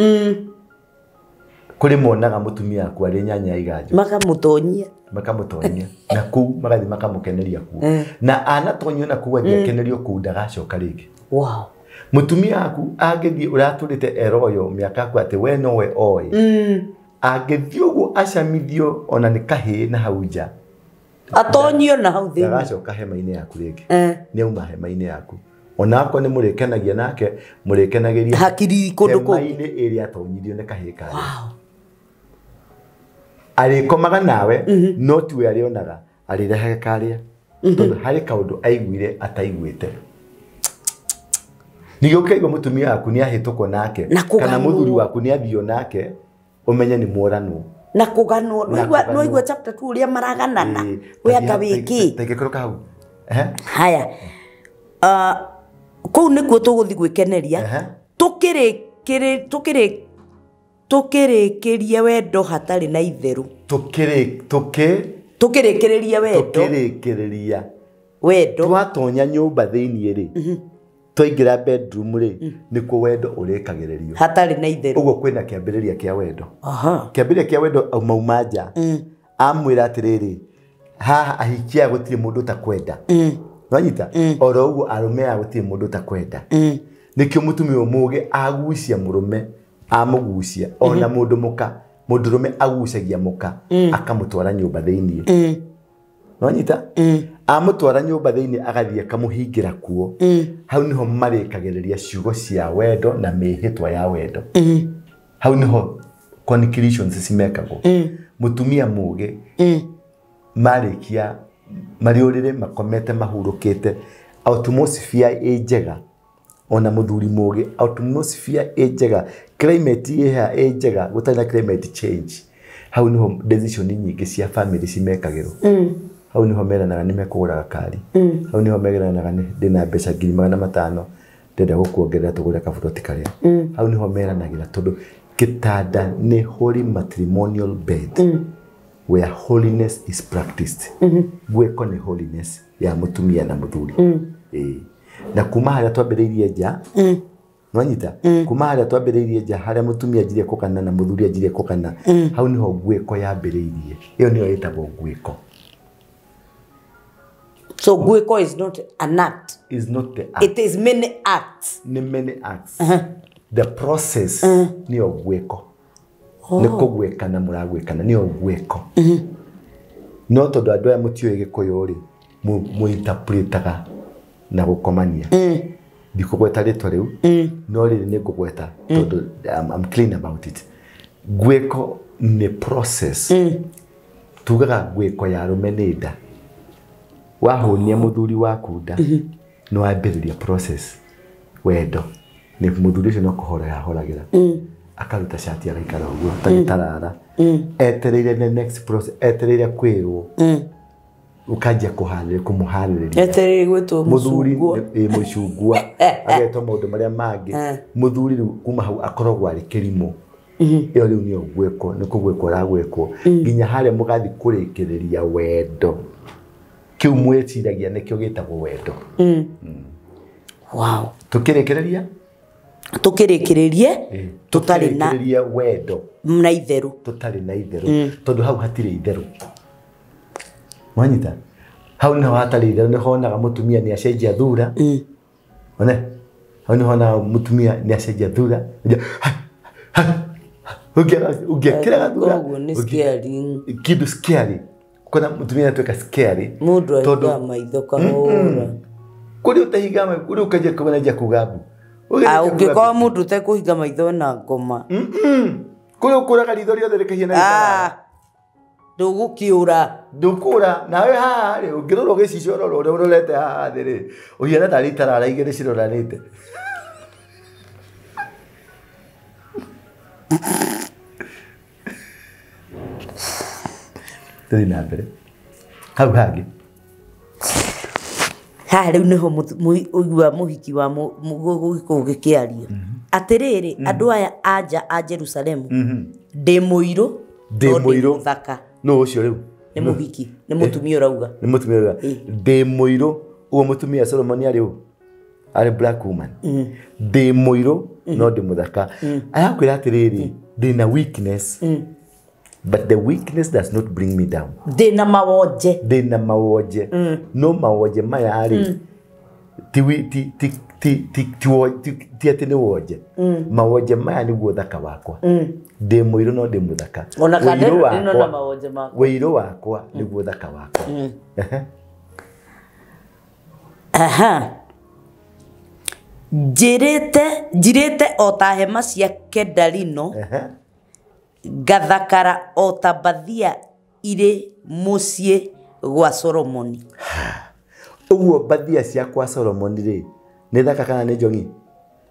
Kũrĩ monaga mũtumia waku arĩ nyanya ya iganjo. Makamũtonyia. Makamũtonyia na kũu, magathiĩ makamũkeneria kuo, na anatonyio na kũu, athiĩ akenerio kũu, ndagacoka rĩngĩ. Mũtumia waku angĩthiĩ, ũratũrĩte eroyo mĩaka yaku atĩ we nowe oĩ, angĩthiĩ ũguo acamithio ona nĩ kahĩĩ na hau nja, atonyio na hau thĩinĩ, ndagacoka hema-inĩ yaku rĩngĩ. Nĩ auma hema-inĩ yaku, ona akorwo nĩ mũrĩkenagia nake, mũrĩkenagĩria hakiri kũndũ kũngĩ. Hema-inĩ ĩrĩa atonyirio nĩ kahĩĩ karĩa. Arĩkomaga nawe, no tiwe arĩonaga, arĩrehaga karĩa, tondũ harĩ kaũndũ aiguire ataiguĩte. Ningĩ ũkaigua mũtumia waku nĩ ahĩtũkwo nake Na kũganwo. kana mũthuri waku nĩ athio nake, ũmenye nĩ mworanwo. Na kũganwo. Na kũganwo. Nwaigua chapter 2 ũrĩa maraganana, we anga wĩkĩ. Tangĩkorwo hau. Ehe. Haya. Kũu nĩkuo tũgũthiĩ gwĩkeneria. Tũkĩrĩkĩrie wendo hatarĩ na itherũ. Tũkĩrĩ tũkĩ Tũkĩrĩkĩrĩria wendo. Tũkĩrĩkĩrĩria wendo. Twatonya nyũmba thĩiniĩ rĩ, twaingĩra bedroom rĩ, nĩkuo wendo ũrĩkagĩrĩrio. Hatarĩ na itherũ. Ũguo kwĩna kĩambĩrĩria kĩa wendo. Kĩambĩrĩria kĩa wendo mauma nja, amwĩra atĩrĩrĩ, haha ahiki aya gũtirĩ mũndũ ũtakwenda. Wanyita? Oro ũguo arũme aya gũtirĩ mũndũ ũtakwenda. Nĩkĩo mũtumia ũyũ mũgĩ agucia mũrũme, amũgucia ona mũndũ mũka, mũndũrũme agucagia mũka akamũtwara nyũmba thĩiniĩ. Wanyita? Amũtwara nyũmba thĩiniĩ, agathiĩ akamũhingĩra kuo. Hau niho marĩkagĩrĩria ciugo cia wendo na mĩhĩtwa ya wendo. Hau niho conclusions cimekagwo. Mũtumia mũgĩ marĩkia marĩ ũrĩrĩ makomete mahurũkĩte, atmosphere ĩ njega, ona mũthuri mũgĩ, atmosphere ĩ njega, climate ĩ haha ĩ njega, gũtarĩ na climate change, hau niho decision nyingĩ cia family cimekagĩrwo. Hau niho meranaga nĩ mekũgũra gakari. Hau niho meranaga nĩ ndĩna mbeca 500,000, ndĩrenda gũkuongerera tũgũre kaburoti karĩa. Hau niho meranagĩra, tondũ gĩtanda nĩ holy matrimonial bed where holiness is practiced. Gwĩko nĩ holiness ya mũtumia na mũthuri. Ĩĩ. Na kuma harĩa twambĩrĩirie nja, nwanyita, kuma harĩa twambĩrĩirie nja, harĩa mũtumia anjirie kũgana na mũthuri anjirie kũgana, hau niho ngwĩko yambĩrĩirie. Ĩyo nĩyo ĩtagwo ngwĩko. So gwĩko is not an act. Is not the act. It is many acts. Nĩ many acts. The process nĩyo ngwĩko. Nĩ kũgwĩkana mũragwĩkana, nĩyo ngwĩko. No tondũ andũ aya mũtiũĩ gĩkũyũ rĩ, mũinterpretaga na gũkomania. Ndikũgweta rĩtwa rĩu, no rĩrĩ nĩ ngũgweta tondũ I'm clean about it. Ngwĩko nĩ process. Tugaga ngwĩko ya arũme nĩ nda. Wahũnia mũthuri waku nda, nĩ wambĩrĩria process wendo. Nĩ mũthuri ũcio no kũhorera ahoragĩra. Akaruta cati agaikara ũguo ta gĩtarara. Etereire the next process, etereire kwĩrwo. Ũkanjia kũmũharĩrĩria. Etereire gwĩtwo Mũthuri mũcungwa. Mũcungwa agetwo maũndũ marĩa mangĩ. Mũthuri rĩu kuma hau akoragwo arĩ kĩrimũ. Ĩyo rĩu nĩyo gwĩkwo, nĩ kũgwĩkwo ũragwĩkwo nginya harĩa mũgathiĩ kũrĩkĩrĩria wendo. Kĩu mwĩciragia nĩkĩo gĩtagwo wendo. Wow. Tũkĩrĩkĩrĩria? Tũkĩrĩkĩrĩrie tũtarĩ na Tũkĩrĩkĩrĩria wendo na itherũ. Tũtarĩ na itherũ, tondũ hau hatirĩ itherũ. Mwanyita? Hau nĩho hatarĩ itherũ, nĩho honaga mũtumia nĩ acenjia thura. One? Hau nĩho honaga mũtumia nĩ acenjia thura. Ũngĩekĩra gathura. Koguo nĩ scary. Kĩndũ scary. Kona mũtumia atuĩka scary. Mũndũ Tondũ ahingaga maitho kahora. Kũrĩ ũtahinga maitho, kũrĩ ũkanjia kũmenya kuga mbu. Ũngĩkorwo mũndũ ũtekũhinga maitho na ngoma. Kũrĩ ũkũraga ritho rĩothe rĩkahiana gĩtarara. Ndũgũkĩũra. Ndũkũra nawe haha rĩ, ũngĩrora ũgĩcicio ũrora ũrĩa ũrorete haha thĩ rĩ, ũhiana tarĩ itarara igĩrĩ ciroranĩte. Tũthiĩ na mbere. Hau hangĩ. Haha rĩu nĩho ũiguaga mũhiki wa gũgĩkorwo gĩkĩario. Atĩrĩrĩ, andũ aya a nja a Jerusalemu, ndĩ mũirũ, Ndĩ no ndĩ mũirũ. mũthaka. Nũ ũcio rĩu? Nĩ mũhiki, nĩ mũtumia ũrauga. Nĩ mũtumia ũrauga. Ndĩ mũirũ, ũguo mũtumia Solomon arĩ ũ? Arĩ black woman. Ndĩ mũirũ, no ndĩ mũthaka. Arakwĩra atĩrĩrĩ, ndĩ na weakness. But the weakness does not bring me down. Ndĩ na mawonje. Ndĩ na mawonje. No mawonje maya rĩ, ti atĩ nĩ wonje. Mawonje maya nĩguo ũthaka wakwa. Ndĩ mũirũ no ndĩ mũthaka. Ona kana Ũirũ ndĩno na wakwa- mawonje makwa. Ũirũ wakwa nĩguo ũthaka wakwa. Aha. Njirĩte o ta hema cia Kedarino, ngathakara o ta mbathia irĩ mũciĩ gwa Solomoni. Ũguo mbathia cia kwa Solomoni rĩ, nĩ thaka kana nĩ njong'i?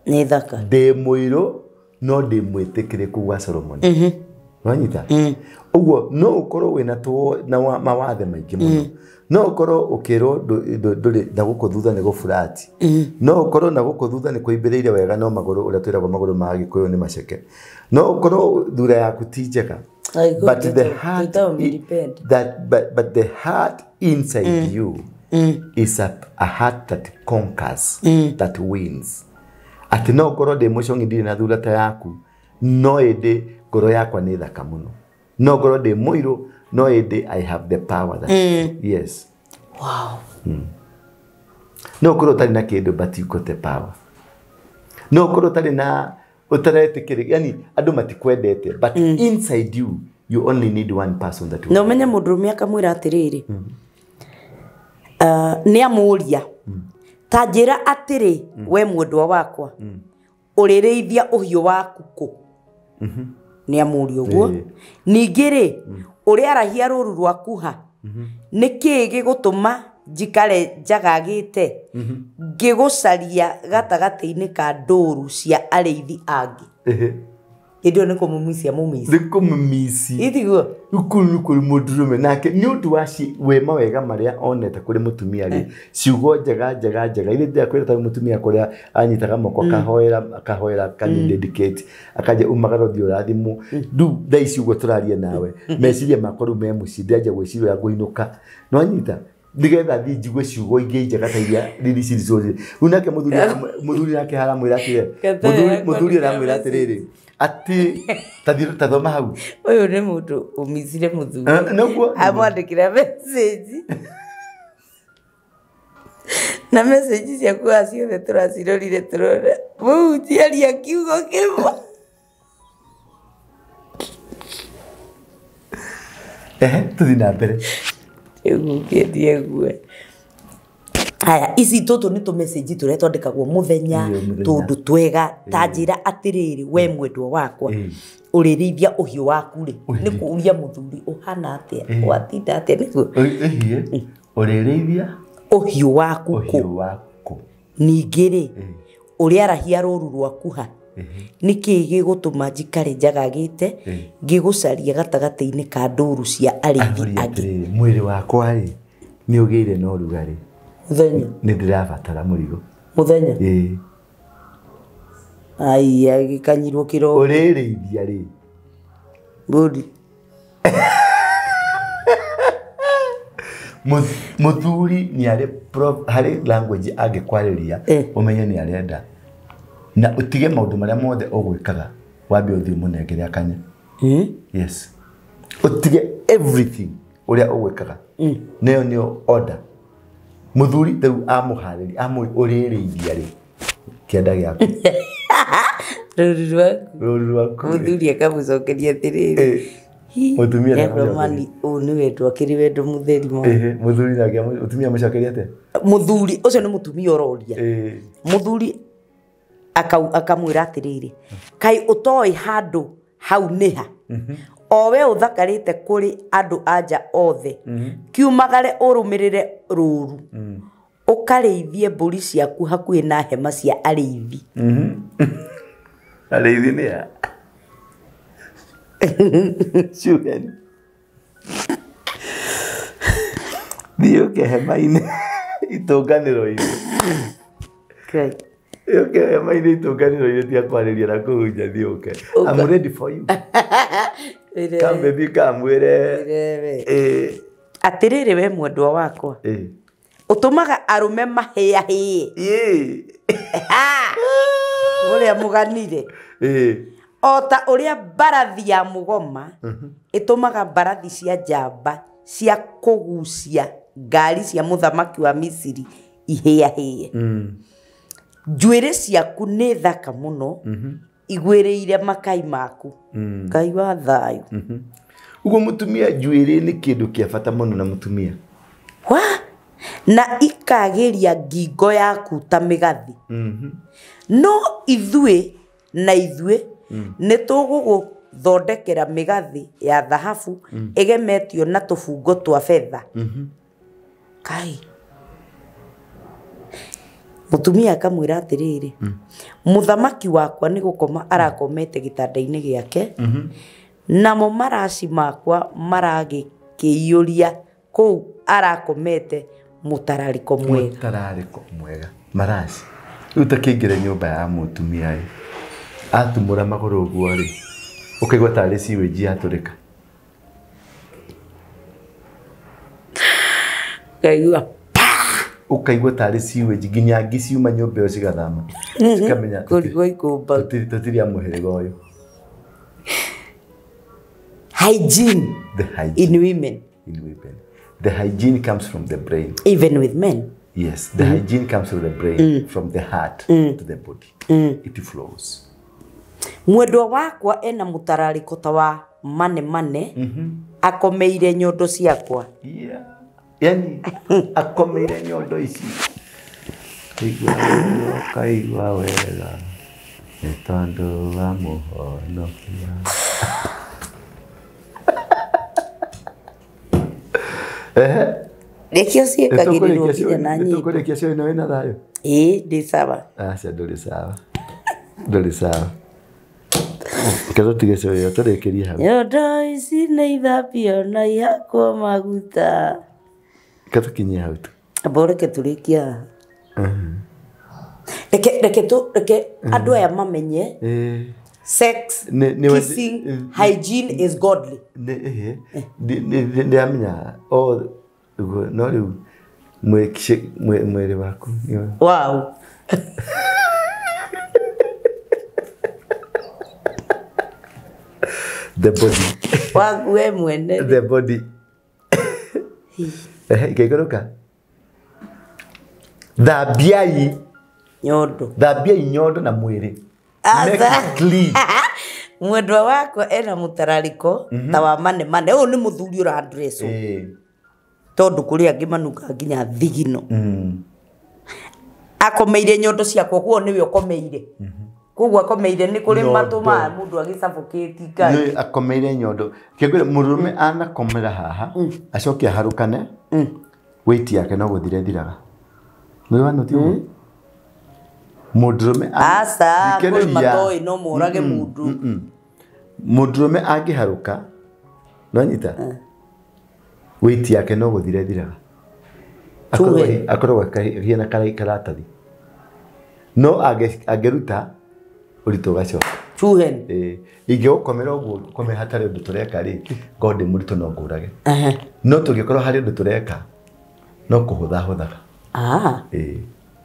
Nĩ thaka. Ndĩ mũirũ no ndĩ mwĩtĩkĩrĩku gwa Solomoni. Wanyita? Ũguo no ũkorwo wĩna na mawathe maingĩ mũno. No ũkorwo ũkĩrwo ndũrĩ na gũkũ thutha nĩ gũburati. No ũkorwo na gũkũ thutha nĩ kũimbĩrĩire wega no magũrũ ũrĩa twĩragwo magũrũ ma Gĩkũyũ nĩ maceke. No ũkorwo thura yaku ti njega. But the heart that but the heart inside you is a heart that conquers, that wins. Atĩ no ũkorwo ndĩ mũcong'i ndirĩ na thura ta yaku, no ĩndĩ ngoro yakwa nĩ thaka mũno. No ngorwo ndĩ mũirũ, no ĩndĩ I have the power that yes. Wow. No ũkorwo ũtarĩ na kĩndũ but you got the power. No ũkorwo ũtarĩ na ũtaretĩkĩrĩka, yani andũ matikwendete but inside you you only need one person that will. Na ũmenye mũndũrũme akamwĩra atĩrĩrĩ, nĩ amũria, ta njĩra atĩrĩ, we mwendwa wakwa, ũrĩrĩithia ũhiũ waku kũ? Nĩ amũria ũguo. Ningĩ rĩ, ũrĩarahia rũũru rwaku ha? Nĩ kĩĩ gĩgũtũma njikare njagagĩte ngĩgũcaria gatagatĩ-inĩ ka ndũũru cia arĩithi angĩ? Hĩndĩ ĩyo nĩ kũmũmicia mũmici. Nĩ kũmũmici. Itiguo? Rĩu kũu nĩ kũrĩ mũndũrũme nake nĩ ũndũ wa wema wega marĩa onete kũrĩ mũtumia rĩ, ciugo njega njega njega iria ndĩrakwĩra ta mũtumia kũrĩa anyitaga moko akahoera akani dedicate akanjia umagara ũthiĩ ũrathimwo. Rĩu thaa ici ũguo tũraria nawe meciria makwa rĩu me mũciĩ ndĩranjia gwĩciria ũrĩa ngũinũka. Nĩwanyita? Nĩgetha thiĩ njigue ciugo ingĩ njega ta iria riri ciricũrire. Rĩu nake mũthuri nake haramwĩra atĩrĩrĩ, mũthuri aramwĩra atĩrĩrĩ, atĩ ta thoma hau. Ũyũ nĩ mũndũ ũmicire mũthuri. Nĩguo. Amwandĩkĩra message. Na message ciaku ciothe tũracirorire tũrona. Mũhunjia aria kiugo kĩmwe. Tũthiĩ na mbere. Ĩgũkĩtie. Haya, ici tũtũ nĩ tũ message tũrĩa twandĩkagwo mũthenya, tũndũ twega, ta njĩra atĩrĩrĩ, we mwendwa wakwa, ũrĩrĩithia ũhiũ waku rĩ, nĩ kũũria mũthuri ũhana atĩa, watinda atĩa, nĩguo? Ũrĩrĩithia ũhiũ waku kũ? Ningĩ rĩ, ũrĩarahia rũũru rwaku ha? Nĩkĩĩ gĩgũtũma njikare njagagĩte ngĩgũcaria gatagatĩ-inĩ ka ndũru cia arĩithi angĩ. Mwĩrĩ wakwa rĩ nĩ ũgĩire na ũrugarĩ. Mũthenya. Nĩ ndĩrabatara mũrigo. Mũthenya. Ĩĩ. Ai agĩkanyirwo kĩroko. Ũrĩrĩithia rĩ. Mbũri. Mũthuri nĩ arĩ harĩ language angĩkwarĩria ũmenye nĩ arenda. Na ũtige maũndũ marĩa mothe ũgwĩkaga wambe ũthiĩ ũmũnengere akanya. Yes. Ũtige everything ũrĩa ũgwĩkaga. Nayo nĩyo order. Mũthuri rĩu amũharĩria amũĩ ũrĩrĩithia rĩ kĩanda gĩaku. Rũru rwaku. Rũru rwaku. Mũthuri akamũcokeria atĩrĩrĩ. Mũtumia ndamũcokeria. Ũũ nĩ wendo akĩrĩ wendo mũtheri mũno. Mũthuri nake mũtumia amũcokeria atĩa? Mũthuri ũcio nĩ mũtumia ũroria. Mũthuri akamwĩra atĩrĩrĩ, kaĩ ũtoĩ handũ hau nĩ ha? O we ũthakarĩte kũrĩ andũ anja othe, kiumagare ũrũmĩrĩre rũru, ũkarĩithie mbũri ciaku hakuhĩ na hema cia arĩithi. Arĩithi nĩ a? Ciugeni. Thiĩ ũke hema-inĩ itũnganĩro-inĩ. Ũke hema-inĩ itũnganĩro-inĩ tiga kwarĩria na kũhunjia thiĩ ũke. I'm ready for you. Come baby come wĩre. Atĩrĩrĩ we mwendwa wakwa. Ũtũmaga arũme mahĩahĩe. Ũrĩa mũganire. O ta ũrĩa mbarathi ya mũgoma ĩtũmaga mbarathi cia njamba cia kũgucia ngari cia mũthamaki wa Misiri ihĩahĩe. Njuĩrĩ ciaku nĩ thaka mũno igwĩrĩire makai maku. Ngai wa thayũ. Ũguo mũtumia njuĩrĩ nĩ kĩndũ kĩa bata mũno na mũtumia. Wa na ikagĩria ngingo yaku ta mĩgathĩ. No ithuĩ na ithuĩ nĩ tũgũgũthondekera mĩgathĩ ya thahabu ĩgemetio na tũbungo twa betha. Kai. Mũtumia akamwĩra atĩrĩrĩ, mũthamaki wakwa nĩ gũkoma arakomete gĩtanda-inĩ gĩake, namo maraci makwa maragĩkĩiyũria kũu arakomete mũtararĩko mwega. Mũtararĩko mwega. Maraci. Rĩu ta kĩingĩre nyũmba ya mũtumia ĩ, atumũra magũrũ ũguo rĩ, ũkaigua tarĩ sewage yatũrĩka. Ũkaigua ũkaigua tarĩ sewage nginya ngi ciuma nyũmba ĩyo cigathama. Cikamenya kũrigwo ikũmba. Tũtirĩ a mũhĩrĩga ũyũ. Hygiene. The hygiene. In women. In women. The hygiene comes from the brain. Even with men. Yes, the hygiene comes from the brain, from the heart to the body. It flows. Mwendwa wakwa ena mũtararĩko ta wa mane mane, akomeire nyondo ciakwa. Yeah. Yani akomeire nyondo ici. Kaigua wega, kaigua wega. Nĩ tondũ wa mũhonokia. Nĩkĩo ciĩkagĩrĩrwo nginya na nyĩmbo. Nĩtũkũrĩkia cio ĩno wĩna thayũ? Ĩĩ, ndĩ sawa. Aca ndũrĩ sawa. Ndũrĩ sawa. Reke tũtige cio ĩyo tũrĩkĩrie hau. Nyondo ici nĩ ithambio na ihakwo maguta. Reke tũkinyie hau tu. Amba reke tũrĩkie haha. Reke andũ aya mamenye sex, kissing, hygiene is godly. Ndĩramenya no rĩu mwĩrĩ waku. Wow. The body. Waku we mwene. The body. Ikaikũrũka. Thambiai nyondo. Thambiai nyondo na mwĩrĩ. Make it clean. Mwendwa wakwa ena mũtararĩko ta wa mane mane. Ũyũ nĩ mũthuri ũrandresswo. Tondũ kũrĩ angĩ manungaga nginya thigino. Akomeire nyondo ciakwa, koguo nĩwe ũkomeire. Koguo akomeire nĩ kũrĩ matũ ma mũndũ agĩcabũkĩti Ngai. Nĩ akomeire nyondo. Kĩngwĩra mũndũrũme anakomera haha, acoke aharũkane, weight yake no gũthira ĩthiraga. Nĩ wona ti ũguo? Mũndũrũme aca kũrĩ matoĩ no morage mũndũ. Mũndũrũme angĩharũka nonyita weight yake no gũthira thiraga. Akoragwo akĩhiana karatathi. No angĩruta ũritũ ũgacoka. Chuhen. Ingĩgũkomera ũguo ũkome hatarĩ ũndũ tũreka rĩ, ngorwo ndĩ mũritũ no ngũrage. No tũngĩkorwo harĩ ũndũ tũreka no kũhũthahũthaga.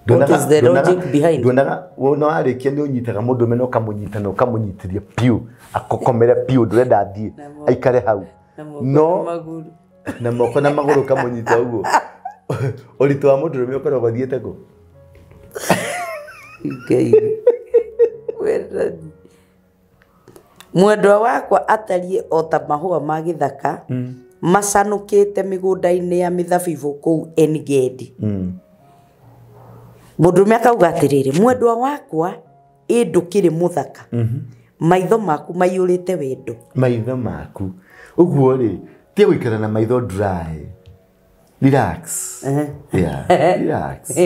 What is the logic behind? Nduonaga wona warĩkia nĩ ũnyitaga mũndũrũme na ũkamũnyita na ũkamũnyitithia piũ akũkomere piũ ndũrenda athiĩ aikare hau. No na moko na magũrũ ũkamũnyita ũguo. Ũritũ wa mũndũrũme ũkoragwo ũthiĩte kũ? Ngai. Mwendwa wakwa atariĩ o ta mahũa ma gĩthaka macanũkĩte mĩgũnda-inĩ ya mĩthabibũ kũu Engedi. Mũndũrũme akauga atĩrĩrĩ, mwendwa wakwa ĩ ndũkĩrĩ mũthaka, maitho maku maiyũrĩte wendo. Maitho maku ũguo rĩ tie gũikara na maitho dry. Relax. Yeah, relax.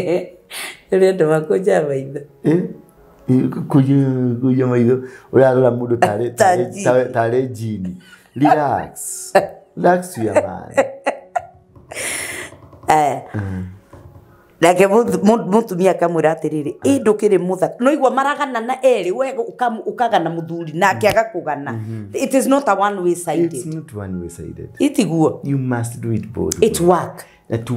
Ũrenda makũnja maitho. Kuja maitho ũrarora mũndũ tarĩ jini. Relax. Relax your man. Nake mũtumia akamwĩra atĩrĩrĩ, ĩ ndũkĩrĩ mũthaka. No igua maragana na erĩ, we ũkagana mũthuri nake agakũgana. It is not a one way sided. It's not one way sided. Itiguo. You must do it both. It work.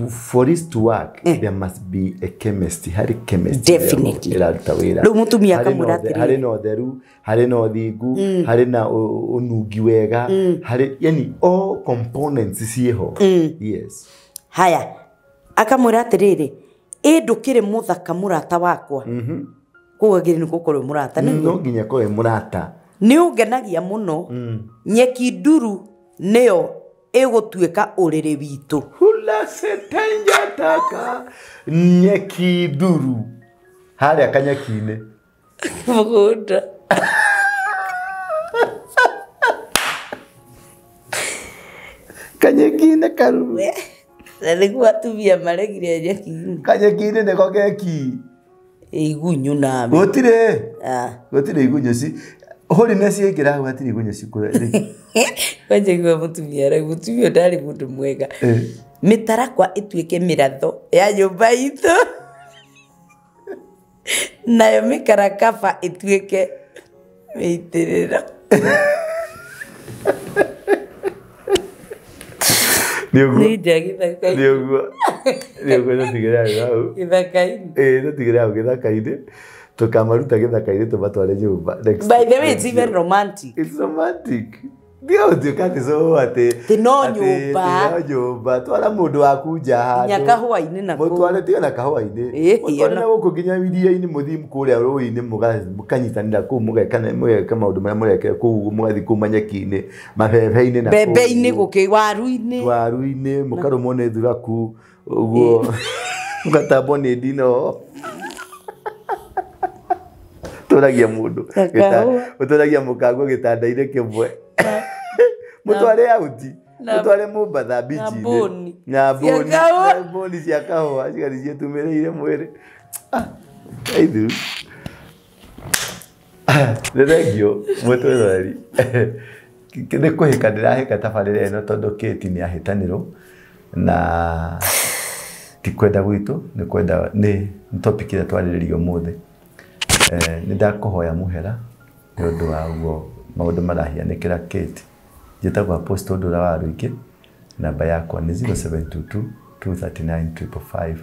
For it to work, there must be a chemist. Harĩ chemist. Definitely. Ĩraruta wĩra. Rĩu mũtumia akamwĩra atĩrĩrĩ, harĩ na ũtheru, harĩ na ũthingu, harĩ na ũnungi wega, harĩ yani all components ciĩho. Yes. Haya. Akamwĩra atĩrĩrĩ, ĩ ndũkĩrĩ mũthaka mũrata wakwa. Koguo agĩrĩirwo nĩ gũkorwo mũrata. No nginya korwo mũrata. Nĩ ũngenagia mũno. Nyeki nduru nĩyo ĩgũtuĩka ũrĩrĩ witũ. Hula setenja taka nyeki nduru. Harĩa kanyeki-inĩ. Mũgũnda. Kanyeki-inĩ karuru. Na nĩguo atumia maregire nyeki-inĩ. Kanyeki-inĩ nĩko keki. Igunyũ na gũtirĩ. Gũtirĩ igunyũ ci. Hũri nĩ ciaingĩra hau hatirĩ igunyũ cikũra. Kwanja igua mũtumia arauga mũtumia ndarĩ mũndũ mwega. Mĩtarakwa ĩtuĩke mĩratho ya nyũmba itũ. Nayo mĩkarakaba ĩtuĩke mĩitĩrĩro. Nĩ ũguo. Nĩ nja gĩthaka-inĩ. Nĩ ũguo. Nĩ ũguo tũtigĩre hau. Gĩthaka-inĩ. Tũtigĩre hau gĩthaka-inĩ. Tũkamaruta gĩthaka-inĩ tũmatware nyũmba. By the way, it's even romantic. It's romantic. Ndiga gũtuĩka atĩ so atĩ Ti no nyũmba. Ti no nyũmba. Twara mũndũ waku nja handũ. Nginya kahũa-inĩ nakuo. Mũtware tiga na kahũa-inĩ. Mũtware na gũkũ nginya iria-inĩ mũthiĩ kũrĩa rũĩ-inĩ mũkanyitanĩra kũu mũgeka maũndũ marĩa mũrekera kũu mũgathiĩ kũu manyeki-inĩ mabebe-inĩ na mbembe-inĩ gũkĩ waru-inĩ. Waru-inĩ mũkarũmwo nĩ thuraku ũguo mũgatambwo nĩ ndino. Tũragia mũndũ. Ũtũragia mũkango gĩtanda-inĩ kĩmwe. Mũtware auti. Mũtware Mombatha beach-inĩ. Na mbũni. Na mbũni cia kahũa cigari ciĩtumĩrĩire mwĩrĩ. Aithu. Nĩ thengio mwĩtwĩroreri. Nĩ kũhĩka ndĩrahĩka tabarĩra ĩno tondũ Kate nĩ ahĩtanĩrwo na ti kwenda gwitũ, nĩ kwenda nĩ topic ĩrĩa twarĩrĩria ũmũthĩ. Nĩ ndakũhoya mũhera nĩ ũndũ wa ũguo maũndũ marahianĩkĩra Kate. Njĩtagwo Apostle Ndũra wa Rũingĩ, namba yakwa nĩ 0722 239 555.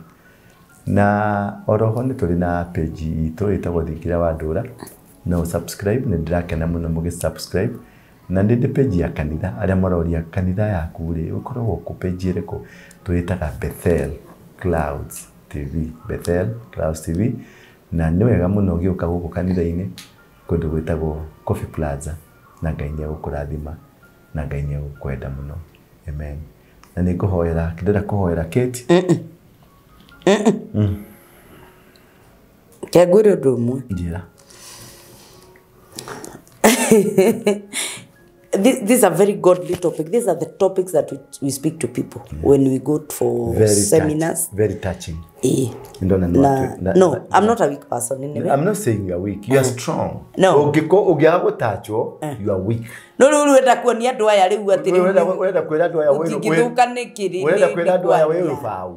Na oroho nĩ tũrĩ na page itũ ĩtagwo Thingira wa Ndũra, no subscribe, nĩ ndĩrakena mũno mũgĩ subscribe. Na nĩ ndĩ page ya kanitha, arĩa maroria kanitha yaku rĩ ũkoragwo kũ page ĩrĩkũ, twĩtaga Bethel Clouds TV, Bethel Clouds TV. Na nĩ wega mũno ũgĩũka gũkũ kanitha-inĩ kũndũ gwĩtagwo Coffee Plaza, na Ngai nĩ egũkũrathima na Ngai nĩ egũkwenda mũno. Amen. Na nĩ ngũhoera, ndĩrenda kũhoera Kate. Ke ngwĩre ũndũ ũmwe. Njĩra. This is a very godly topic. These are the topics that we speak to people when we go for very seminars. Very touching. No, I'm not a weak person anyway. I'm not saying you are weak. You are strong. No. Ũngĩaga gũtachwo, you are weak. No rĩu ũrenda kuonia andũ aya rĩu atĩ rĩu Ũrenda kwĩra andũ aya ũtingĩthũka nĩkĩ? Ũrenda kwĩra andũ aya wĩ rũbaũ.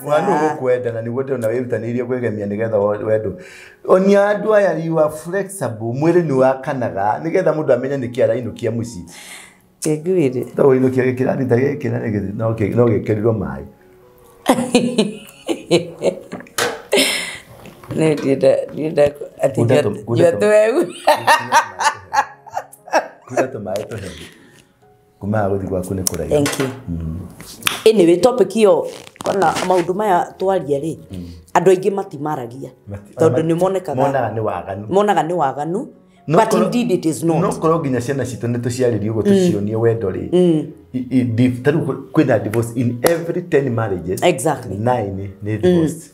Mwana ũgũkwenda na nĩguo ndĩrona wĩrutanĩirie kwĩgemia nĩgetha wendwo. Onia andũ aya you are flexible, mwĩrĩ nĩ wakanaga nĩgetha mũndũ amenye nĩkĩ arainũkia mũciĩ. Ngwĩre. To ũinũkia gĩkĩrathi ta gĩkĩ na no gĩkĩrirwo maĩ. Ndienda atĩ nyua tũhehu. Kunda tũmaĩ tũhehu. Kuma haha gũthiĩ gwaku nĩ kũraihu. Thank you. Anyway, topic ĩyo kana maũndũ maya twaria rĩ, andũ aingĩ matimaragia tondũ nĩ monekaga monaga nĩ waganu, but indeed it is not. No korwo nginya ciana citũ nĩ tũciarĩrie ũguo tũcionie wendo rĩ, tarĩu kwĩna divorce in every 10 marriages. Exactly. 9 nĩ divorce.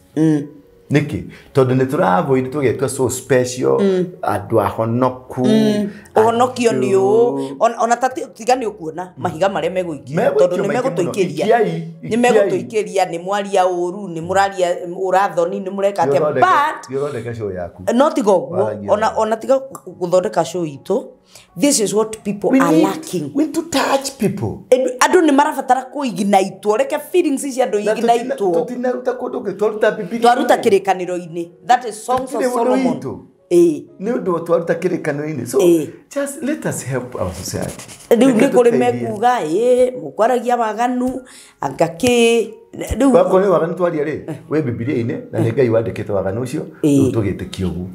Nĩkĩ? Tondũ nĩ tũra-avoid tũgetua so special, andũ ahonoku. Ũhonokio nĩ ũũ, ona ta tiga nĩ ũkuona mahiga marĩa megũikio, tondũ nĩ megũtũikĩria. Nĩ megũtũikĩria, nĩ mwaria ũru, nĩ mũraria ũrathoni, nĩ mũreka atĩa, but Gĩthondeke show yaku. No tiga ũguo, ona tiga gũthondeka show itũ, this is what people are lacking. We need to touch people. Andũ nĩ marabatara kũignaitwo, reke feelings ici andũ ignaitwo. Tũtinaruta kũndũ kũngĩ, twaruta Bibilia. Twaruta kĩrĩkanĩro-inĩ. That is Songs of Solomon. Nĩ ũndũ twaruta kĩrĩkanĩro-inĩ. So just let us help our society. Rĩu nĩ kũrĩ mekuga, mũkwaragia waganu, anga kĩ. Rĩu wakorwo nĩ waganu twaria rĩ, wĩ Bibilia-inĩ na nĩ Ngai wandĩkĩte waganu ũcio, rĩu tũgĩtĩkia ũguo.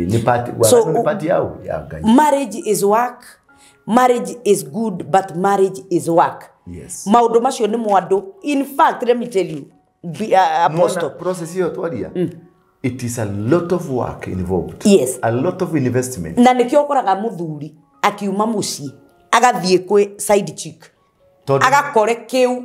Nĩ part, waganu nĩ part yao ya Ngai. Marriage is work. Marriage is good, but marriage is work. Yes. Maũndũ macio nĩ mwandũ. In fact, let me tell you, Apostle. Process hiyo twaria. It is a lot of work involved. Yes. A lot of investment. Na nĩkĩo ũkoraga mũthuri akiuma mũciĩ agathiĩ kwĩ side chick. Agakore kĩu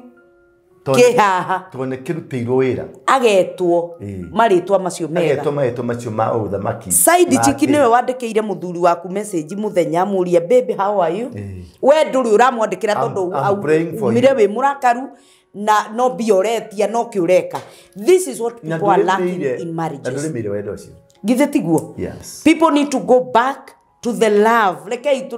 kĩhaha. Tondũ nĩ kĩrutĩirwo wĩra. Agetwo marĩtwa macio mega. Agetwo marĩtwa macio ma ũthamaki. Side chick nĩwe wandĩkĩire mũthuri waku message mũthenya amũria, baby how are you? We ndũrĩ ũramwandĩkĩra tondũ umire wĩ mũrakaru na no mbia ũretia no kĩ ũreka. This is what people are lacking in marriages. Githĩ tiguo? Yes. People need to go back to the love. Reke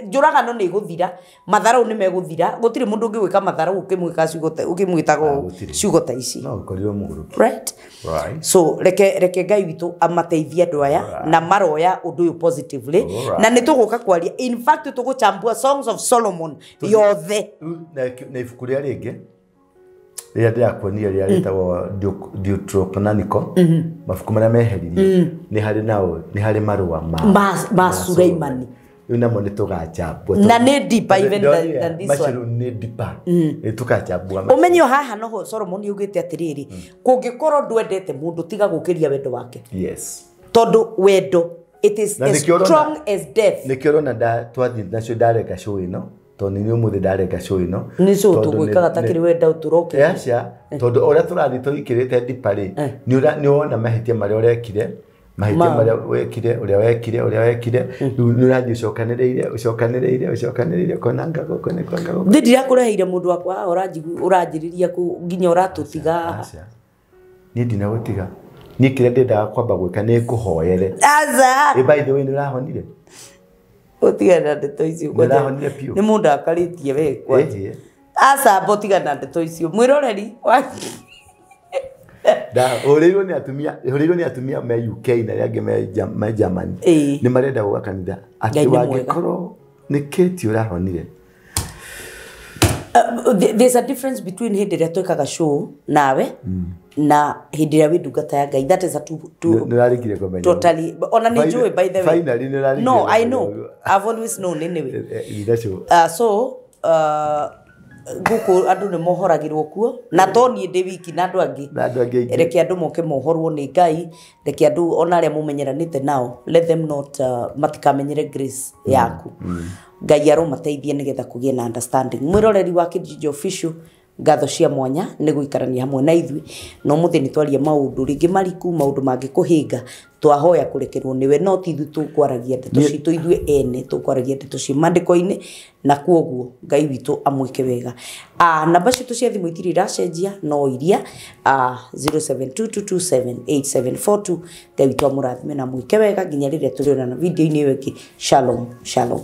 njũragano nĩ ĩgũthira, matharau nĩ megũthira, gũtirĩ mũndũ ũngĩgwĩka matharau ũkĩmwĩka ciugo ũkĩmwĩtaga ciugo ta ici. No ũkorirwo mũgũrũki. Right? Right. So reke Ngai witũ amateithie andũ aya na maroya ũndũ ũyũ positively. Na nĩ tũgũka kwaria. In fact tũgũchambua Songs of Solomon yothe. Na ibuku rĩa rĩngĩ rĩrĩa ndĩrakuonia rĩrĩa rĩtagwo Deuterocanonical, mabuku marĩa meheririe, nĩ harĩ nao, nĩ harĩ marũa ma Suleimani. Rĩu namo nĩ tũgachambua. Na nĩ deeper even than this one. Macio nĩ deeper. Nĩ tũgachambua. Ũmenye haha noho Solomon augĩte atĩrĩrĩ, kũngĩkorwo ndwendete mũndũ tiga gũkĩria wendo wake. Yes. Tondũ wendo it is as strong as death. Nĩkĩo ũrona twathiĩ nacio ndareka show ĩno. Tondũ nĩ ũmũthĩ ndareka show ĩno. Nĩ show tũgwĩkaga ta kĩrĩ wenda ũtũroke. Aca, tondũ ũrĩa tũrathiĩ tũikĩrĩte deeper rĩ, nĩ wona mahĩtia marĩa ũrekire, mahĩtia marĩa wekire, ũrĩa wekire, ũrĩa wekire, rĩu nĩ ũrathiĩ ũcokanĩrĩire, ũcokanĩrĩire, ũkona gũkũ nĩ kwanga gũkũ. Ndĩ ndirakũreheire mũndũ wakwa ũranjĩrĩria nginya ũratũtiga. Aca. Niĩ ndinagũtiga. Niĩ kĩrĩa ndendaga kwamba gwĩka nĩ ngũhoere. Aca. By the way, nĩ ũrahonire? Ũtigane na ndeto icio. Nĩũrahonire biũ. Nĩ mũndũ akarĩtie we kwanja. Aca mbo tigana na ndeto icio. Mwĩroreri wa Hũrĩirwo nĩ atumia me UK na arĩa angĩ me Germany. Nĩ marenda gũka kanitha. Atĩ wangĩkorwo nĩ kĩti ũrahonire. There's a difference between hĩndĩ ĩrĩa twĩkaga show nawe na hĩndĩ ĩrĩa wĩ ndungata ya Ngai. That is a two totally. Ona nĩ njũĩ by the way. Finally nĩ ũrarĩkia. No, I know. I've always known anyway. So gũkũ andũ nĩ mohoragĩrwo kuo na to niĩ ndĩ wiki na andũ angĩ. Reke andũ moke mohorwo nĩ Ngai, reke andũ ona arĩa mũmenyeranĩte nao, let them not matikamenyere grace yaku. Ngai aromateithie nĩgetha kũgĩe na understanding. Mwĩroreri wa Kijiji Official, Ngatho cia mwanya nĩ gũikarania hamwe na ithuĩ na ũmũthĩ nĩ twaria maũndũ rĩngĩ mariku maũndũ mangĩkũhĩnga twahoya kũrekerwo nĩwe no ti ithuĩ tũkwaragia ndeto citũ ithuĩ ene tũkwaragia ndeto ci maandĩko-inĩ na kwoguo Ngai witũ amwĩke wega. Namba citũ cia thimũ itirĩ iracenjia no iria 0722278742. Ngai witũ amũrathime na amwĩke wega nginya rĩrĩa tũrĩonana video-inĩ ĩyo ĩngĩ. Shalom shalom.